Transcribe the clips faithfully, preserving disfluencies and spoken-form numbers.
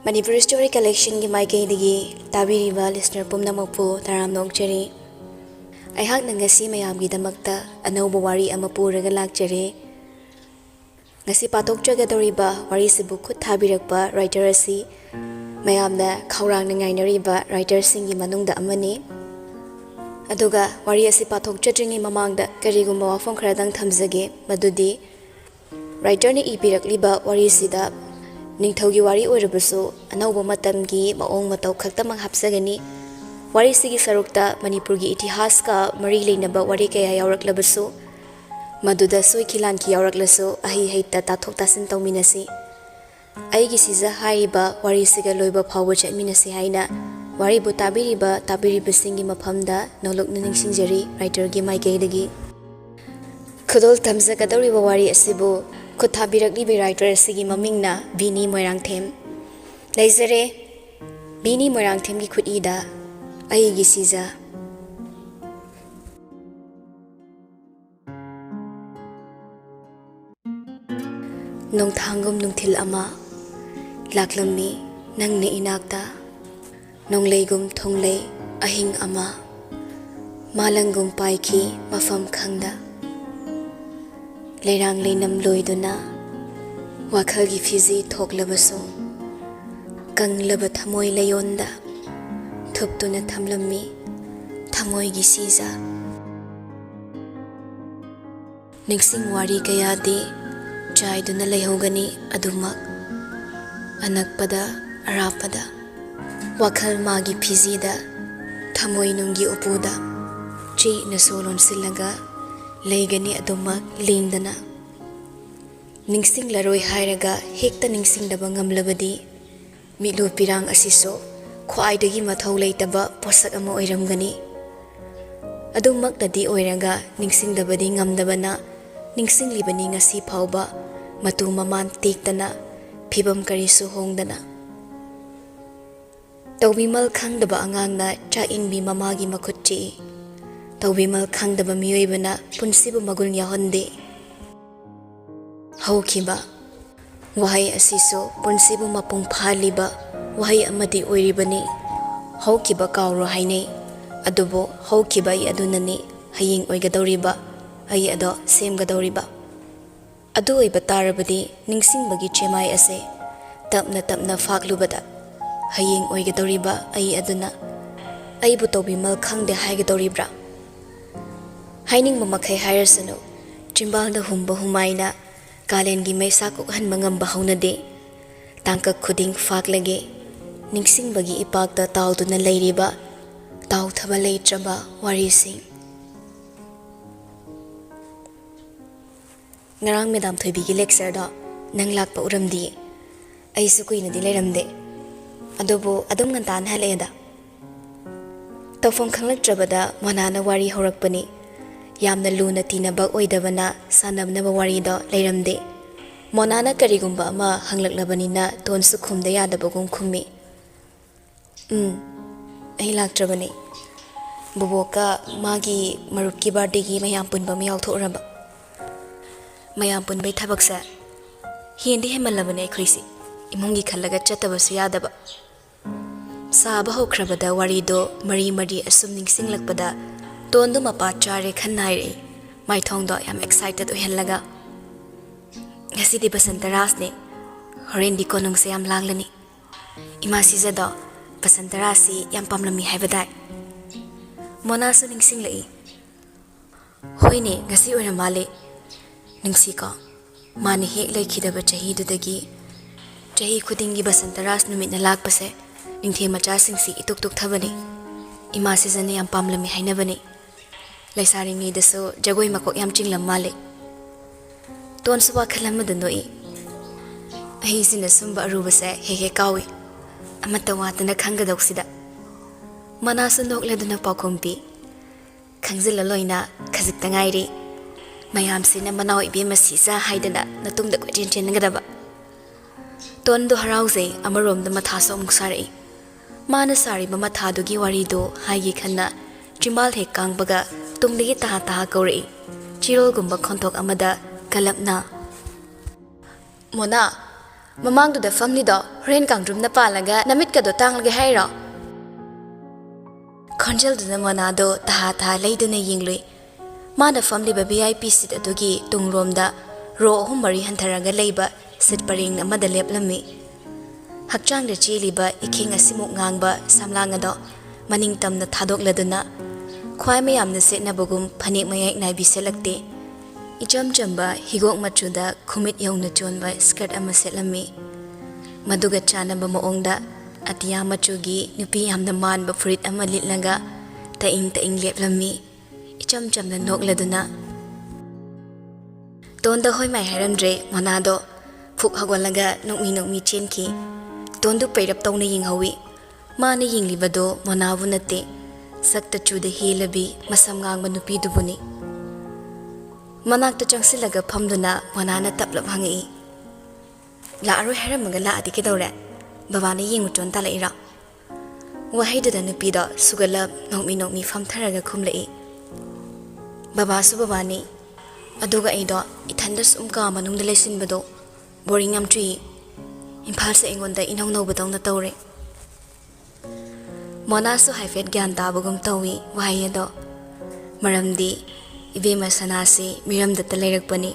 Manipur Story Collectionꯒꯤ ꯃꯥꯏꯀꯩꯗꯒꯤ ꯇꯥꯕꯤꯔꯤꯕ listener ꯄꯨꯝꯅꯃꯛꯄꯨ ꯇꯔꯥꯝꯅ ꯑꯣꯛꯆꯔꯤ꯫ ꯑꯩꯍꯥꯛꯅ ꯉꯁꯤ ꯃꯌꯥꯝꯒꯤꯗꯃꯛꯇ ꯑꯅꯧꯕ ꯋꯥꯔꯤ ꯑꯃ ꯄꯨꯔꯒ ꯂꯥꯛꯆꯔꯦ꯫ ꯉꯁꯤ ꯄꯥꯊꯣꯛꯆꯒꯗꯧꯔꯤꯕ ꯋꯥꯔꯤꯁꯤꯕꯨ ꯈꯨꯠ ꯊꯥꯕꯤꯔꯛꯄ writer ꯑꯁꯤ ꯃꯌꯥꯝꯅ ꯈꯧꯔꯥꯡꯅ ꯉꯥꯏꯅꯔꯤꯕ writerꯁꯤꯡꯒꯤ ꯃꯅꯨꯡꯗ ꯑꯃꯅꯤ꯫ ꯑꯗꯨꯒ ꯋꯥꯔꯤ ꯑꯁꯤ ꯄꯥꯊꯣꯛꯆꯗ꯭ꯔꯤꯉꯩ ꯃꯃꯥꯡꯗ ꯀꯔꯤꯒꯨꯝꯕ ꯋꯥꯐꯝ ꯈꯔꯗꯪ ꯊꯝꯖꯒꯦ, ꯃꯗꯨꯗꯤ writerꯅ ꯏꯕꯤꯔꯛꯂꯤꯕ ꯋꯥꯔꯤꯁꯤꯗ ꯅꯤꯡꯊꯧꯒꯤ ꯋꯥꯔꯤ ꯑꯣꯏꯔꯕꯁꯨ ꯑꯅꯧꯕ ꯃꯇꯝꯒꯤ ꯃꯑꯣꯡ ꯃꯇꯧ ꯈꯛꯇꯃꯛ ꯍꯥꯞꯆꯒꯅꯤ꯫ ꯋꯥꯔꯤꯁꯤꯒꯤ ꯁꯔꯨꯛꯇ ꯃꯅꯤꯄꯨꯔꯒꯤ ꯏꯇꯤꯍꯥꯁꯀ ꯃꯔꯤ ꯂꯩꯅꯕ ꯋꯥꯔꯤ ꯀꯌꯥ ꯌꯥꯎꯔꯛꯂꯕꯁꯨ, ꯃꯗꯨꯗ ꯁꯣꯏꯈꯤ ꯂꯥꯟꯈꯤ ꯌꯥꯎꯔꯛꯂꯁꯨ ꯑꯍꯩ ꯍꯩꯇ ꯇꯥꯊꯣꯛ ꯇꯥꯁꯤꯟ ꯇꯧꯃꯤꯟꯅꯁꯤ꯫ ꯑꯩꯒꯤ ꯁꯤꯖ ꯍꯥꯏꯔꯤꯕ ꯋꯥꯔꯤꯁꯤꯒ ꯂꯣꯏꯕ ꯐꯥꯎꯕ ꯆꯠꯃꯤꯟꯅꯁꯤ ꯍꯥꯏꯅ ꯋꯥꯔꯤꯕꯨ ꯇꯥꯕꯤꯔꯤꯕ ꯇꯥꯕꯤꯔꯤꯕꯁꯤꯡꯒꯤ ꯃꯐꯝꯗ ꯅꯣꯂꯨꯛꯅ ꯅꯤꯡꯁꯤꯡꯖꯔꯤ writerꯒꯤ ꯃꯥꯏꯀꯩꯗꯒꯤ꯫ ꯈꯨꯗꯣꯜ ꯇꯝꯖꯒꯗꯧꯔꯤꯕ ꯋꯥꯔꯤ ꯑꯁꯤꯕꯨ ꯈꯨꯠ ꯊꯥꯕꯤꯔꯛꯂꯤꯕ writer ꯑꯁꯤꯒꯤ ꯃꯃꯤꯡꯅ ꯕꯤꯅꯤ ꯃꯣꯏꯔꯥꯡꯊꯦꯝ꯫ ꯂꯩꯖꯔꯦ, ꯕꯤꯅꯤ ꯃꯣꯏꯔꯥꯡꯊꯦꯝꯒꯤ ꯈꯨꯠꯏꯗ ꯑꯩꯒꯤ ꯁꯤꯖ꯫ ꯅꯣꯡꯊꯥꯡꯒꯨꯝ ꯅꯨꯡꯊꯤꯜ ꯑꯃ ꯂꯥꯛꯂꯝꯃꯤ ꯅꯪꯅ ꯏꯅꯥꯛꯇ꯫ ꯅꯣꯡꯂꯩꯒꯨꯝ ꯊꯣꯡꯂꯩ ꯑꯍꯤꯡ ꯑꯃ ꯃꯥꯂꯪꯒꯨꯝ ꯄꯥꯏꯈꯤ ꯃꯐꯝ ꯈꯪꯗ꯫ ꯂꯩꯔꯥꯡ ꯂꯩꯅꯝ ꯂꯣꯏꯗꯨꯅ ꯋꯥꯈꯜꯒꯤ ꯐꯤꯖꯤ ꯊꯣꯛꯂꯕꯁꯨ, ꯀꯪꯂꯕ ꯊꯃꯣꯏ ꯂꯩꯌꯣꯟꯗ ꯊꯨꯞꯇꯨꯅ ꯊꯝꯂꯝꯃꯤ ꯊꯃꯣꯏꯒꯤ ꯁꯤꯖ꯫ ꯅꯤꯡꯁꯤꯡ ꯋꯥꯔꯤ ꯀꯌꯥꯗꯤ ꯆꯥꯏꯗꯨꯅ ꯂꯩꯍꯧꯒꯅꯤ ꯑꯗꯨꯃꯛ꯫ ꯑꯅꯛꯄꯗ, ꯑꯔꯥꯞꯄꯗ, ꯋꯥꯈꯜ ꯃꯥꯒꯤ ꯐꯤꯖꯤꯗ, ꯊꯃꯣꯏ ꯅꯨꯡꯒꯤ ꯎꯄꯨꯗ ꯆꯦꯠꯅ ꯁꯣ ꯂꯣꯟꯁꯤꯜꯂꯒ ꯂꯩꯒꯅꯤ ꯑꯗꯨꯃꯛ ꯂꯦꯡꯗꯅ꯫ ꯅꯤꯡꯁꯤꯡꯂꯔꯣꯏ ꯍꯥꯏꯔꯒ ꯍꯦꯛꯇ ꯅꯤꯡꯁꯤꯡꯗꯕ ꯉꯝꯂꯕꯗꯤ, ꯃꯤꯠꯂꯨ ꯄꯤꯔꯥꯡ ꯑꯁꯤꯁꯨ ꯈ꯭ꯋꯥꯏꯗꯒꯤ ꯃꯊꯧ ꯂꯩꯇꯕ ꯄꯣꯠꯁꯛ ꯑꯃ ꯑꯣꯏꯔꯝꯒꯅꯤ꯫ ꯑꯗꯨꯃꯛꯇꯗꯤ ꯑꯣꯏꯔꯒ ꯅꯤꯡꯁꯤꯡꯗꯕꯗꯤ ꯉꯝꯗꯕꯅ ꯅꯤꯡꯁꯤꯡꯂꯤꯕꯅꯤ ꯉꯁꯤ ꯐꯥꯎꯕ, ꯃꯇꯨ ꯃꯃꯥꯟ ꯇꯦꯛꯇꯅ, ꯐꯤꯕꯝ ꯀꯔꯤꯁꯨ ꯍꯣꯡꯗꯅ꯫ ꯇꯧꯕꯤꯃꯜ ꯈꯪꯗꯕ ꯑꯉꯥꯡꯅ ꯆꯥꯛ ꯏꯟꯕꯤ ꯃꯃꯥꯒꯤ ꯃꯈꯨꯠ ꯆꯤꯛꯏ꯫ ꯇꯧꯕꯤꯃꯜ ꯈꯪꯗꯕ ꯃꯤꯑꯣꯏꯕꯅ ꯄꯨꯟꯁꯤꯕꯨ ꯃꯒꯨꯟ ꯌꯥꯎꯍꯟꯗꯦ꯫ ꯍꯧꯈꯤꯕ ꯋꯥꯍꯩ ꯑꯁꯤꯁꯨ ꯄꯨꯟꯁꯤꯕꯨ ꯃꯄꯨꯡ ꯐꯥꯍꯜꯂꯤꯕ ꯋꯥꯍꯩ ꯑꯃꯗꯤ ꯑꯣꯏꯔꯤꯕꯅꯤ꯫ ꯍꯧꯈꯤꯕ ꯀꯥꯎꯔꯣ ꯍꯥꯏꯅꯩ, ꯑꯗꯨꯕꯨ ꯍꯧꯈꯤꯕ ꯑꯩ ꯑꯗꯨꯅꯅꯤ ꯍꯌꯦꯡ ꯑꯣꯏꯒꯗꯧꯔꯤꯕ ꯑꯩ ꯑꯗꯣ ꯁꯦꯝꯒꯗꯧꯔꯤꯕ꯫ ꯑꯗꯨ ꯑꯣꯏꯕ ꯇꯥꯔꯕꯗꯤ ꯅꯤꯡꯁꯤꯡꯕꯒꯤ ꯆꯦꯃꯥꯏ ꯑꯁꯦ ꯇꯞꯅ ꯇꯞꯅ ꯐꯥꯛꯂꯨꯕꯗ ꯍꯌꯦꯡ ꯑꯣꯏꯒꯗꯧꯔꯤꯕ ꯑꯩ ꯑꯗꯨꯅ ꯑꯩꯕꯨ ꯇꯧꯕꯤꯃꯜ ꯈꯪꯗꯦ ꯍꯥꯏꯒꯗꯧꯔꯤꯕ꯭ꯔꯥ? ꯍꯥꯏꯅꯤꯡꯕ ꯃꯈꯩ ꯍꯥꯏꯔꯁꯅꯨ, ꯆꯤꯝꯕꯥꯜꯗ ꯍꯨꯝꯕ ꯍꯨꯃꯥꯏꯅ ꯀꯥꯂꯦꯟꯒꯤ ꯃꯩꯁꯥ ꯀꯣꯛꯍꯟꯕ ꯉꯝꯕ ꯍꯧꯅꯗꯦ꯫ ꯇꯥꯡꯀꯛ ꯈꯨꯗꯤꯡ ꯐꯥꯛꯂꯒꯦ ꯅꯤꯡꯁꯤꯡꯕꯒꯤ ꯏꯄꯥꯛꯇ ꯇꯥꯎꯗꯨꯅ ꯂꯩꯔꯤꯕ ꯇꯥꯎꯊꯕ ꯂꯩꯇ꯭ꯔꯕ ꯋꯥꯔꯤꯁꯤꯡ꯫ ꯉꯔꯥꯡ ꯃꯦꯗꯥꯝ ꯊꯣꯏꯕꯤꯒꯤ lectureꯗꯣ ꯅꯪ ꯂꯥꯛꯄ ꯎꯔꯝꯗꯤꯌꯦ꯫ ꯑꯩꯁꯨ ꯀꯨꯏꯅꯗꯤ ꯂꯩꯔꯝꯗꯦ, ꯑꯗꯨꯕꯨ ꯑꯗꯨꯝ ꯉꯟꯇꯥꯅ ꯍꯜꯂꯛꯑꯦꯗ꯫ ꯇꯧꯐꯝ ꯈꯪꯂꯛꯇ꯭ꯔꯕꯗ ꯃꯣꯅꯥꯅ ꯋꯥꯔꯤ ꯍꯧꯔꯛꯄꯅꯤ꯫ ꯌꯥꯝꯅ ꯂꯨꯅ ꯇꯤꯟꯅꯕ ꯑꯣꯏꯗꯕꯅ ꯁꯥꯟꯅꯅꯕ ꯋꯥꯔꯤꯗꯣ ꯂꯩꯔꯝꯗꯦ꯫ ꯃꯣꯅꯥꯅ ꯀꯔꯤꯒꯨꯝꯕ ꯑꯃ ꯍꯪꯂꯛꯂꯕꯅꯤꯅ ꯇꯣꯟꯁꯨ ꯈꯨꯝꯗ ꯌꯥꯗꯕꯒꯨꯝ ꯈꯨꯝꯃꯤ꯫ "ꯎꯝ, ꯑꯩ ꯂꯥꯛꯇ꯭ꯔꯕꯅꯤ꯫ ꯕꯣꯕꯣꯛꯀ ꯃꯥꯒꯤ ꯃꯔꯨꯞꯀꯤ birthdayꯒꯤ ꯃꯌꯥꯝ ꯄꯨꯟꯕ ꯑꯃ ꯌꯥꯎꯊꯣꯛꯎꯔꯕ꯫ ꯃꯌꯥꯝ ꯄꯨꯟꯕꯩ ꯊꯕꯛꯁꯦ ꯍꯦꯟꯗꯤ ꯍꯦꯟꯃꯜꯂꯕꯅꯦ ꯑꯩꯈꯣꯏꯁꯦ꯫ ꯏꯃꯨꯡꯒꯤ ꯈꯜꯂꯒ ꯆꯠꯇꯕꯁꯨ ꯌꯥꯗꯕ꯫ ꯁꯥꯕ ꯍꯧꯈ꯭ꯔꯕꯗ ꯋꯥꯔꯤꯗꯣ ꯃꯔꯤ ꯃꯔꯤ ꯑꯁꯨꯝ ꯅꯤꯡꯁꯤꯡꯂꯛꯄꯗ ꯇꯣꯟꯗꯨ ꯃꯄꯥ ꯆꯥꯔꯦ ꯈꯟ ꯍꯥꯏꯔꯛꯏ, ꯃꯥꯏꯊꯣꯡꯗꯣ ꯌꯥꯝ excited ꯑꯣꯏꯍꯜꯂꯒ꯫ "ꯉꯁꯤꯗꯤ ꯕꯁꯟꯇ ꯔꯥꯁꯅꯦ꯫ ꯍꯣꯔꯦꯟꯗꯤ ꯀꯣꯅꯨꯡꯁꯦ ꯌꯥꯝ ꯂꯥꯡꯂꯅꯤ꯫ ꯏꯃꯥ ꯁꯤꯖꯗꯣ ꯕꯁꯟꯇ ꯔꯥꯁꯁꯤ ꯌꯥꯝ ꯄꯥꯝꯂꯝꯃꯤ ꯍꯥꯏꯕ ꯇꯥꯏ꯫" ꯃꯣꯅꯥꯁꯨ ꯅꯤꯡꯁꯤꯡꯂꯛꯏ꯫ "ꯍꯣꯏꯅꯦ, ꯉꯁꯤ ꯑꯣꯏꯔ ꯃꯥꯜꯂꯦ꯫ ꯅꯨꯡꯁꯤꯀꯣ, ꯃꯥꯅ ꯍꯦꯛ ꯂꯩꯈꯤꯗꯕ ꯆꯍꯤꯗꯨꯗꯒꯤ ꯆꯍꯤ ꯈꯨꯗꯤꯡꯒꯤ ꯕꯁꯟꯇ ꯔꯥꯁ ꯅꯨꯃꯤꯠꯅ ꯂꯥꯛꯄꯁꯦ ꯅꯤꯡꯊꯦꯝ ꯃꯆꯥꯁꯤꯡꯁꯤ ꯏꯇꯨꯛ ꯇꯨꯛꯊꯕꯅꯤ꯫ ꯏꯃꯥ ꯁꯤꯖꯅ ꯌꯥꯝ ꯄꯥꯝꯂꯝꯃꯤ ꯍꯥꯏꯅꯕꯅꯤ꯫ ꯂꯩꯁꯥꯔꯤꯉꯩꯗꯁꯨ ꯖꯒꯣꯏ ꯃꯀꯣꯛ ꯌꯥꯝ ꯆꯤꯡꯂꯝ ꯃꯥꯜꯂꯦ꯫" ꯇꯣꯟꯁꯨ ꯋꯥꯈꯜ ꯑꯃꯗ ꯅꯣꯛꯏ꯫ "ꯑꯩꯁꯤꯅ ꯁꯨꯝꯕ ꯑꯔꯨꯕꯁꯦ ꯍꯦꯛ ꯍꯦꯛ ꯀꯥꯎꯏ꯫ ꯑꯃꯠꯇ ꯋꯥꯠꯇꯅ ꯈꯪꯒꯗꯧꯁꯤꯗ꯫" ꯃꯣꯅꯥꯁꯨ ꯅꯣꯛꯂꯗꯨꯅ ꯄꯥꯎꯈꯨꯝ ꯄꯤ꯫ "ꯈꯪꯖꯤꯜꯂ ꯂꯣꯏꯅ ꯈꯖꯤꯛꯇ ꯉꯥꯏꯔꯤ꯫ ꯃꯌꯥꯝꯁꯤꯅ ꯃꯅꯥꯎ ꯏꯕꯦꯝꯃ ꯁꯤꯖ ꯍꯥꯏꯗꯅ ꯅꯇꯨꯡꯗ ꯀꯣꯏꯆꯦꯟ ꯆꯦꯟꯒꯗꯕ꯫" ꯇꯣꯟꯗꯣ ꯍꯔꯥꯎꯖꯩ, ꯑꯃꯔꯣꯝꯗ ꯃꯊꯥꯁꯨ ꯑꯃꯨꯛ ꯁꯥꯔꯛꯏ꯫ ꯃꯥꯅ ꯁꯥꯔꯤꯕ ꯃꯊꯥꯗꯨꯒꯤ ꯋꯥꯔꯤꯗꯨ ꯍꯥꯏꯒꯦ ꯈꯟꯅ ꯆꯤꯝꯕꯥꯜ ꯍꯦꯛ ꯀꯥꯡꯕꯒ ꯇꯨꯡꯗꯒꯤ ꯇꯍꯥ ꯇꯍꯥ ꯀꯧꯔꯛꯏ꯫ ꯆꯤꯔꯣꯜꯒꯨꯝꯕ ꯈꯣꯟꯊꯣꯛ ꯑꯃꯗ ꯀꯜꯂꯞꯅ, "ꯃꯣꯅꯥ, ꯃꯃꯥꯡꯗꯨꯗ ꯐꯝꯂꯤꯗꯣ ꯍꯣꯔꯦꯟ ꯀꯥꯡꯗ꯭ꯔꯨꯝꯅ ꯄꯥꯜꯂꯒ ꯅꯃꯤꯠꯀꯗꯣ ꯇꯥꯡꯂꯒꯦ ꯍꯥꯏꯔꯣ? ꯈꯣꯟꯖꯦꯜꯗꯨꯅ ꯃꯣꯅꯥꯗꯣ ꯇꯍꯥ ꯇꯍꯥ ꯂꯩꯗꯨꯅ ꯌꯦꯡꯂꯨꯏ꯫ ꯃꯥꯅ ꯐꯝꯂꯤꯕ V I P seat ꯑꯗꯨꯒꯤ ꯇꯨꯡꯂꯣꯝꯗ row ꯑꯍꯨꯝ ꯃꯔꯤ ꯍꯟꯊꯔꯒ ꯂꯩꯕ seat ꯄꯔꯦꯡ ꯑꯃꯗ ꯂꯦꯞꯂꯝꯃꯤ꯫ ꯍꯛꯆꯥꯡꯗ ꯆꯦꯜꯂꯤꯕ ꯏꯈꯦꯡ ꯑꯁꯤꯃꯨꯛ ꯉꯥꯡꯕ ꯁꯝꯂꯥꯡ ꯑꯗꯣ ꯃꯅꯤꯡ ꯇꯝꯅ ꯊꯥꯗꯣꯛꯂꯗꯨꯅ, ꯈ꯭ꯋꯥꯏ ꯃꯌꯥꯝꯅ ꯁꯦꯠꯅꯕꯒꯨꯝ ꯐꯅꯦꯛ ꯃꯌꯦꯛ ꯅꯥꯏꯕꯤ ꯁꯦꯠꯂꯛꯇꯦ꯫ ꯏꯆꯝ ꯆꯝꯕ ꯍꯤꯒꯣꯛ ꯃꯆꯨꯗ ꯈꯨꯃꯤꯠ ꯌꯧꯅ ꯆꯣꯟꯕ skirt ꯑꯃ ꯁꯦꯠꯂꯝꯃꯤ꯫ ꯃꯗꯨꯒ ꯆꯥꯟꯅꯕ ꯃꯑꯣꯡꯗ ꯑꯇꯤꯌꯥ ꯃꯆꯨꯒꯤ ꯅꯨꯄꯤ ꯌꯥꯝꯅ ꯃꯥꯟꯕ ꯐꯨꯔꯤꯠ ꯑꯃ ꯂꯤꯠꯂꯒ ꯇꯏꯪ ꯇꯏꯪ ꯂꯦꯞꯂꯝꯃꯤ꯫ ꯏꯆꯝ ꯆꯝꯅ ꯅꯣꯛꯂꯗꯨꯅ꯫ ꯇꯣꯟꯗ ꯍꯣꯏ ꯃꯥꯏ ꯍꯥꯏꯔꯝꯗ꯭ꯔꯦ꯫ ꯃꯣꯅꯥꯗꯣ ꯐꯨꯛ ꯍꯧꯒꯠꯂꯒ ꯅꯣꯛꯃꯤ ꯅꯣꯛꯃꯤ ꯆꯦꯟꯈꯤ꯫ ꯇꯣꯟꯗꯨ ꯄꯩꯔꯞ ꯇꯧꯅ ꯌꯦꯡꯍꯧꯏ꯫ ꯃꯥꯅ ꯌꯦꯡꯂꯤꯕꯗꯣ ꯃꯣꯅꯥꯕꯨ ꯅꯠꯇꯦ, ꯁꯛꯇ ꯆꯨꯗ ꯍꯦꯜꯂꯕꯤ ꯃꯁꯝ ꯉꯥꯡꯕ ꯅꯨꯄꯤꯗꯨꯕꯨꯅꯤ꯫ ꯃꯅꯥꯛꯇ ꯆꯪꯁꯤꯜꯂꯒ ꯐꯝꯗꯨꯅ ꯃꯣꯅꯥꯅ ꯇꯞꯂꯞ ꯍꯪꯉꯛꯏ, "ꯂꯥꯛꯑꯔꯣꯏ ꯍꯥꯏꯔꯝꯃꯒ ꯂꯥꯛꯑꯗꯤ ꯀꯩꯗꯧꯔꯦ? ꯕꯕꯥꯅ ꯌꯦꯡꯉꯨꯆꯣꯅ ꯇꯥꯜꯂꯛꯏꯔꯣ?" ꯋꯥꯍꯩꯗꯨꯗ ꯅꯨꯄꯤꯗꯣ ꯁꯨꯒꯠꯂꯞ ꯅꯣꯛꯃꯤ ꯅꯣꯛꯃꯤ ꯐꯝꯊꯔꯒ ꯈꯨꯝꯂꯛꯏ, "ꯕꯕꯥꯁꯨ ꯕꯕꯥꯅꯤ, ꯑꯗꯨꯒ ꯑꯩꯗꯣ ꯏꯊꯟꯗ ꯁꯨꯝ ꯀꯥ ꯃꯅꯨꯡꯗ ꯂꯩꯁꯤꯟꯕꯗꯣ boring ꯌꯥꯝ ꯆꯨꯏ꯫ ꯏꯝꯐꯥꯜꯁꯦ ꯑꯩꯉꯣꯟꯗ ꯏꯅꯧ ꯅꯧꯕꯗꯧꯅ ꯇꯧꯔꯦ꯫" ꯃꯣꯅꯥꯁꯨ ꯍꯥꯏꯐꯦꯠ ꯒ꯭ꯌꯥꯟ ꯇꯥꯕꯒꯨꯝ ꯇꯧꯏ ꯋꯥꯍꯩ ꯑꯗꯣ꯫ ꯃꯔꯝꯗꯤ ꯏꯕꯦꯝꯃ ꯁꯅꯥꯁꯤ ꯃꯤꯔꯝꯗꯇ ꯂꯩꯔꯛꯄꯅꯤ꯫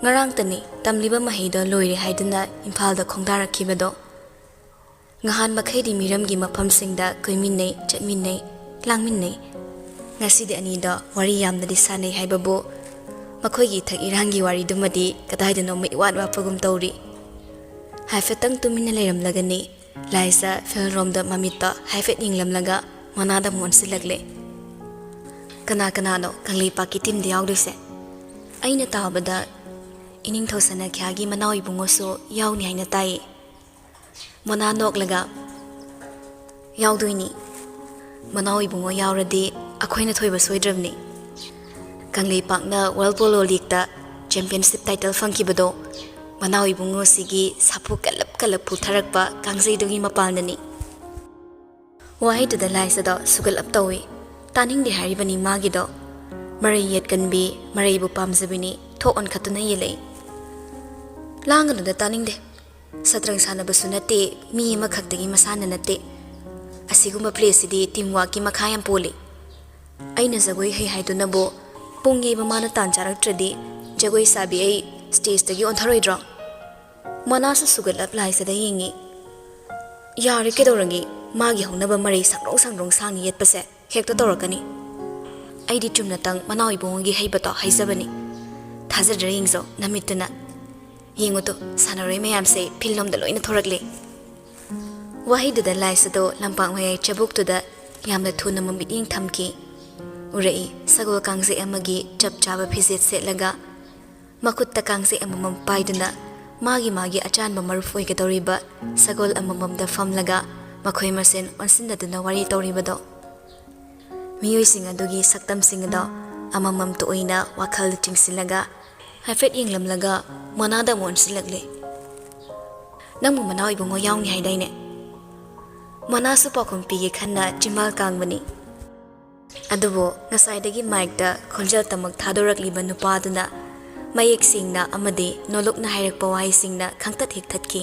ꯉꯔꯥꯡꯇꯅꯤ ꯇꯝꯂꯤꯕ ꯃꯍꯩꯗꯣ ꯂꯣꯏꯔꯦ ꯍꯥꯏꯗꯨꯅ ꯏꯝꯐꯥꯜꯗ ꯈꯣꯡꯗꯥꯔꯛꯈꯤꯕꯗꯣ꯫ ꯉꯍꯥꯟ ꯃꯈꯩꯗꯤ ꯃꯤꯔꯝꯒꯤ ꯃꯐꯝꯁꯤꯡꯗ ꯀꯣꯏꯃꯤꯟꯅꯩ, ꯆꯠꯃꯤꯟꯅꯩ, ꯂꯥꯡꯃꯤꯟꯅꯩ꯫ ꯉꯁꯤꯗꯤ ꯑꯅꯤꯗꯣ ꯋꯥꯔꯤ ꯌꯥꯝꯅꯗꯤ ꯁꯥꯟꯅꯩ ꯍꯥꯏꯕꯕꯨ, ꯃꯈꯣꯏꯒꯤ ꯏꯊꯛ ꯏꯔꯥꯡꯒꯤ ꯋꯥꯔꯤꯗꯨꯃꯗꯤ ꯀꯗꯥꯏꯗꯅꯣꯃ ꯏꯋꯥꯠ ꯋꯥꯠꯄꯒꯨꯝ ꯇꯧꯔꯤ꯫ ꯍꯥꯏꯐꯦꯠꯇꯪ ꯇꯨꯃꯤꯟꯅ ꯂꯩꯔꯝꯂꯒꯅꯤ ꯂꯥꯏꯖ ꯐꯤꯜꯔꯣꯝꯗ ꯃꯃꯤꯠꯇ ꯍꯥꯏꯐꯦꯠ ꯌꯦꯡꯂꯝꯂꯒ ꯃꯣꯅꯥꯗ ꯑꯃꯨꯛ ꯑꯣꯟꯁꯤꯜꯂꯛꯂꯦ꯫ "ꯀꯅꯥ ꯀꯅꯥꯅꯣ ꯀꯪꯂꯩꯄꯥꯛꯀꯤ teamꯗ ꯌꯥꯎꯗꯣꯏꯁꯦ? ꯑꯩꯅ ꯇꯥꯕꯗ ꯏꯅꯤꯡꯊꯧ ꯁꯅꯥꯈ꯭ꯌꯥꯒꯤ ꯃꯅꯥꯎ ꯏꯕꯨꯡꯉꯣꯁꯨ ꯌꯥꯎꯅꯤ ꯍꯥꯏꯅ ꯇꯥꯏꯌꯦ꯫" ꯃꯣꯅꯥ ꯅꯣꯛꯂꯒ, "ꯌꯥꯎꯗꯣꯏꯅꯤ꯫ ꯃꯅꯥꯎ ꯏꯕꯨꯡꯉꯣ ꯌꯥꯎꯔꯗꯤ ꯑꯩꯈꯣꯏꯅ ꯊꯣꯏꯕ ꯁꯣꯏꯗ꯭ꯔꯕꯅꯤ꯫ ꯀꯪꯂꯩꯄꯥꯛꯅ World Polo Leagueꯇ championship title ꯐꯪꯈꯤꯕꯗꯣ ꯃꯅꯥꯎ ꯏꯕꯨꯡꯉꯣꯁꯤꯒꯤ ꯁꯥꯐꯨ ꯀꯜꯂꯞ ꯀꯜꯂꯞ ꯄꯨꯊꯔꯛꯄ ꯀꯥꯡꯖꯩꯗꯨꯒꯤ ꯃꯄꯥꯜꯅꯅꯤ꯫" ꯋꯥꯍꯩꯗꯨꯗ ꯂꯥꯏꯖꯗꯣ ꯁꯨꯒꯠꯂꯞ ꯇꯧꯏ꯫ ꯇꯥꯅꯤꯡꯗꯦ ꯍꯥꯏꯔꯤꯕꯅꯤ ꯃꯥꯒꯤꯗꯣ꯫ ꯃꯔꯩ ꯌꯦꯠꯀꯟꯕꯤ, ꯃꯔꯩꯕꯨ ꯄꯥꯝꯖꯕꯤꯅꯤ, ꯊꯣꯛ ꯑꯣꯟꯈꯠꯇꯨꯅ ꯌꯦꯜꯂꯛꯏ꯫ "ꯂꯥꯡꯒꯅꯨꯗ, ꯇꯥꯅꯤꯡꯗꯦ꯫ ꯁꯇ꯭ꯔꯪ ꯁꯥꯟꯅꯕꯁꯨ ꯅꯠꯇꯦ, ꯃꯤ ꯑꯃꯈꯛꯇꯒꯤ ꯃꯁꯥꯟꯅ ꯅꯠꯇꯦ꯫ ꯑꯁꯤꯒꯨꯝꯕ ꯄ꯭ꯂꯦꯁꯤꯗꯤ ꯇꯤꯝ ꯋꯥꯔꯛꯀꯤ ꯃꯈꯥ ꯌꯥꯝ ꯄꯣꯜꯂꯤ꯫ ꯑꯩꯅ ꯖꯒꯣꯏ ꯍꯩ ꯍꯥꯏꯗꯨꯅꯕꯨ ꯄꯨꯡ ꯌꯩꯕ ꯃꯥꯅ ꯇꯥꯟ ꯆꯥꯔꯛꯇ꯭ꯔꯗꯤ ꯖꯒꯣꯏ ꯁꯥꯕꯤ ꯑꯩ ꯁ꯭ꯇꯦꯖꯇꯒꯤ ꯑꯣꯟꯊꯔꯣꯏꯗ꯭ꯔꯣ? ꯃꯣꯅꯥꯁꯨ ꯁꯨꯒꯠꯂꯞ ꯂꯥꯏꯁꯗ ꯌꯦꯡꯉꯤ꯫ ꯌꯥꯔꯦ, ꯀꯩꯗꯧꯔꯒꯦ? ꯃꯥꯒꯤ ꯍꯧꯅꯕ ꯃꯔꯩ ꯁꯪꯗ꯭ꯔꯣꯡ ꯁꯪꯗ꯭ꯔꯣꯡ ꯁꯥꯡꯅ ꯌꯦꯠꯄꯁꯦ ꯍꯦꯛꯇ ꯇꯧꯔꯛꯀꯅꯤ꯫ ꯑꯩꯗꯤ ꯆꯨꯝꯅꯇꯪ ꯃꯅꯥꯎ ꯏꯕꯨꯡꯉꯣꯒꯤ ꯍꯩꯕꯗꯣ ꯍꯥꯏꯖꯕꯅꯤ꯫ ꯊꯥꯖꯗ꯭ꯔ ꯌꯦꯡꯖꯧ ꯅꯃꯤꯠꯇꯨꯅ꯫ ꯌꯦꯡꯉꯨ ꯇꯨ, ꯁꯥꯟꯅꯔꯣꯏ ꯃꯌꯥꯝꯁꯦ ꯐꯤꯜꯂꯣꯝꯗ ꯂꯣꯏꯅ ꯊꯣꯔꯛꯂꯦ꯫ ꯋꯥꯍꯩꯗꯨꯗ ꯂꯥꯏꯁꯗꯣ ꯂꯝꯄꯥꯛ ꯃꯌꯥꯏ ꯆꯕꯨꯛꯇꯨꯗ ꯌꯥꯝꯅ ꯊꯨꯅ ꯃꯃꯤꯠꯌꯦꯡ ꯊꯝꯈꯤ꯫ ꯎꯔꯛꯏ, ꯁꯒꯣꯜ ꯀꯥꯡꯖꯩ ꯑꯃꯒꯤ ꯆꯞ ꯆꯥꯕ ꯐꯤꯖꯦꯠ ꯁꯦꯠꯂꯒ, ꯃꯈꯨꯠꯇ ꯀꯥꯡꯖꯩ ꯑꯃꯃꯝ ꯄꯥꯏꯗꯨꯅ, ꯃꯥꯒꯤ ꯃꯥꯒꯤ ꯑꯆꯥꯟꯕ ꯃꯔꯨꯞ ꯑꯣꯏꯒꯗꯧꯔꯤꯕ ꯁꯒꯣꯜ ꯑꯃꯃꯝꯗ ꯐꯝꯂꯒ ꯃꯈꯣꯏ ꯃꯁꯦꯟ ꯑꯣꯟꯁꯤꯟꯅꯗꯨꯅ ꯋꯥꯔꯤ ꯇꯧꯔꯤꯕꯗꯣ꯫ ꯃꯤꯑꯣꯏꯁꯤꯡ ꯑꯗꯨꯒꯤ ꯁꯛꯇꯝꯁꯤꯡ ꯑꯗꯣ ꯑꯃꯃꯝꯇ ꯑꯣꯏꯅ ꯋꯥꯈꯜꯗ ꯆꯤꯡꯁꯤꯜꯂꯒ ꯍꯥꯏꯐꯦꯠ ꯌꯦꯡꯂꯝꯂꯒ ꯃꯣꯅꯥꯗ ꯑꯃꯨꯛ ꯑꯣꯟꯁꯤꯜꯂꯛꯂꯦ꯫ "ꯅꯪꯕꯨ ꯃꯅꯥꯎ ꯏꯕꯨꯡꯉꯣ ꯌꯥꯎꯅꯤ ꯍꯥꯏꯗꯥꯏꯅꯦ?" ꯃꯣꯅꯥꯁꯨ ꯄꯥꯎꯈꯨꯝ ꯄꯤꯒꯦ ꯈꯟꯅ ꯆꯤꯝꯕꯥꯜ ꯀꯥꯡꯕꯅꯤ꯫ ꯑꯗꯨꯕꯨ ꯉꯁꯥꯏꯗꯒꯤ ꯃꯥꯏꯛꯇ ꯈꯣꯟꯖꯦꯜ ꯇꯃꯛ ꯊꯥꯗꯣꯔꯛꯂꯤꯕ ꯅꯨꯄꯥꯗꯨꯅ ꯃꯌꯦꯛ ꯁꯦꯡꯅ ꯑꯃꯗꯤ ꯅꯣꯂꯨꯛꯅ ꯍꯥꯏꯔꯛꯄ ꯋꯥꯍꯩꯁꯤꯡꯅ ꯈꯪꯇꯠ ꯍꯦꯛ ꯊꯠꯈꯤ꯫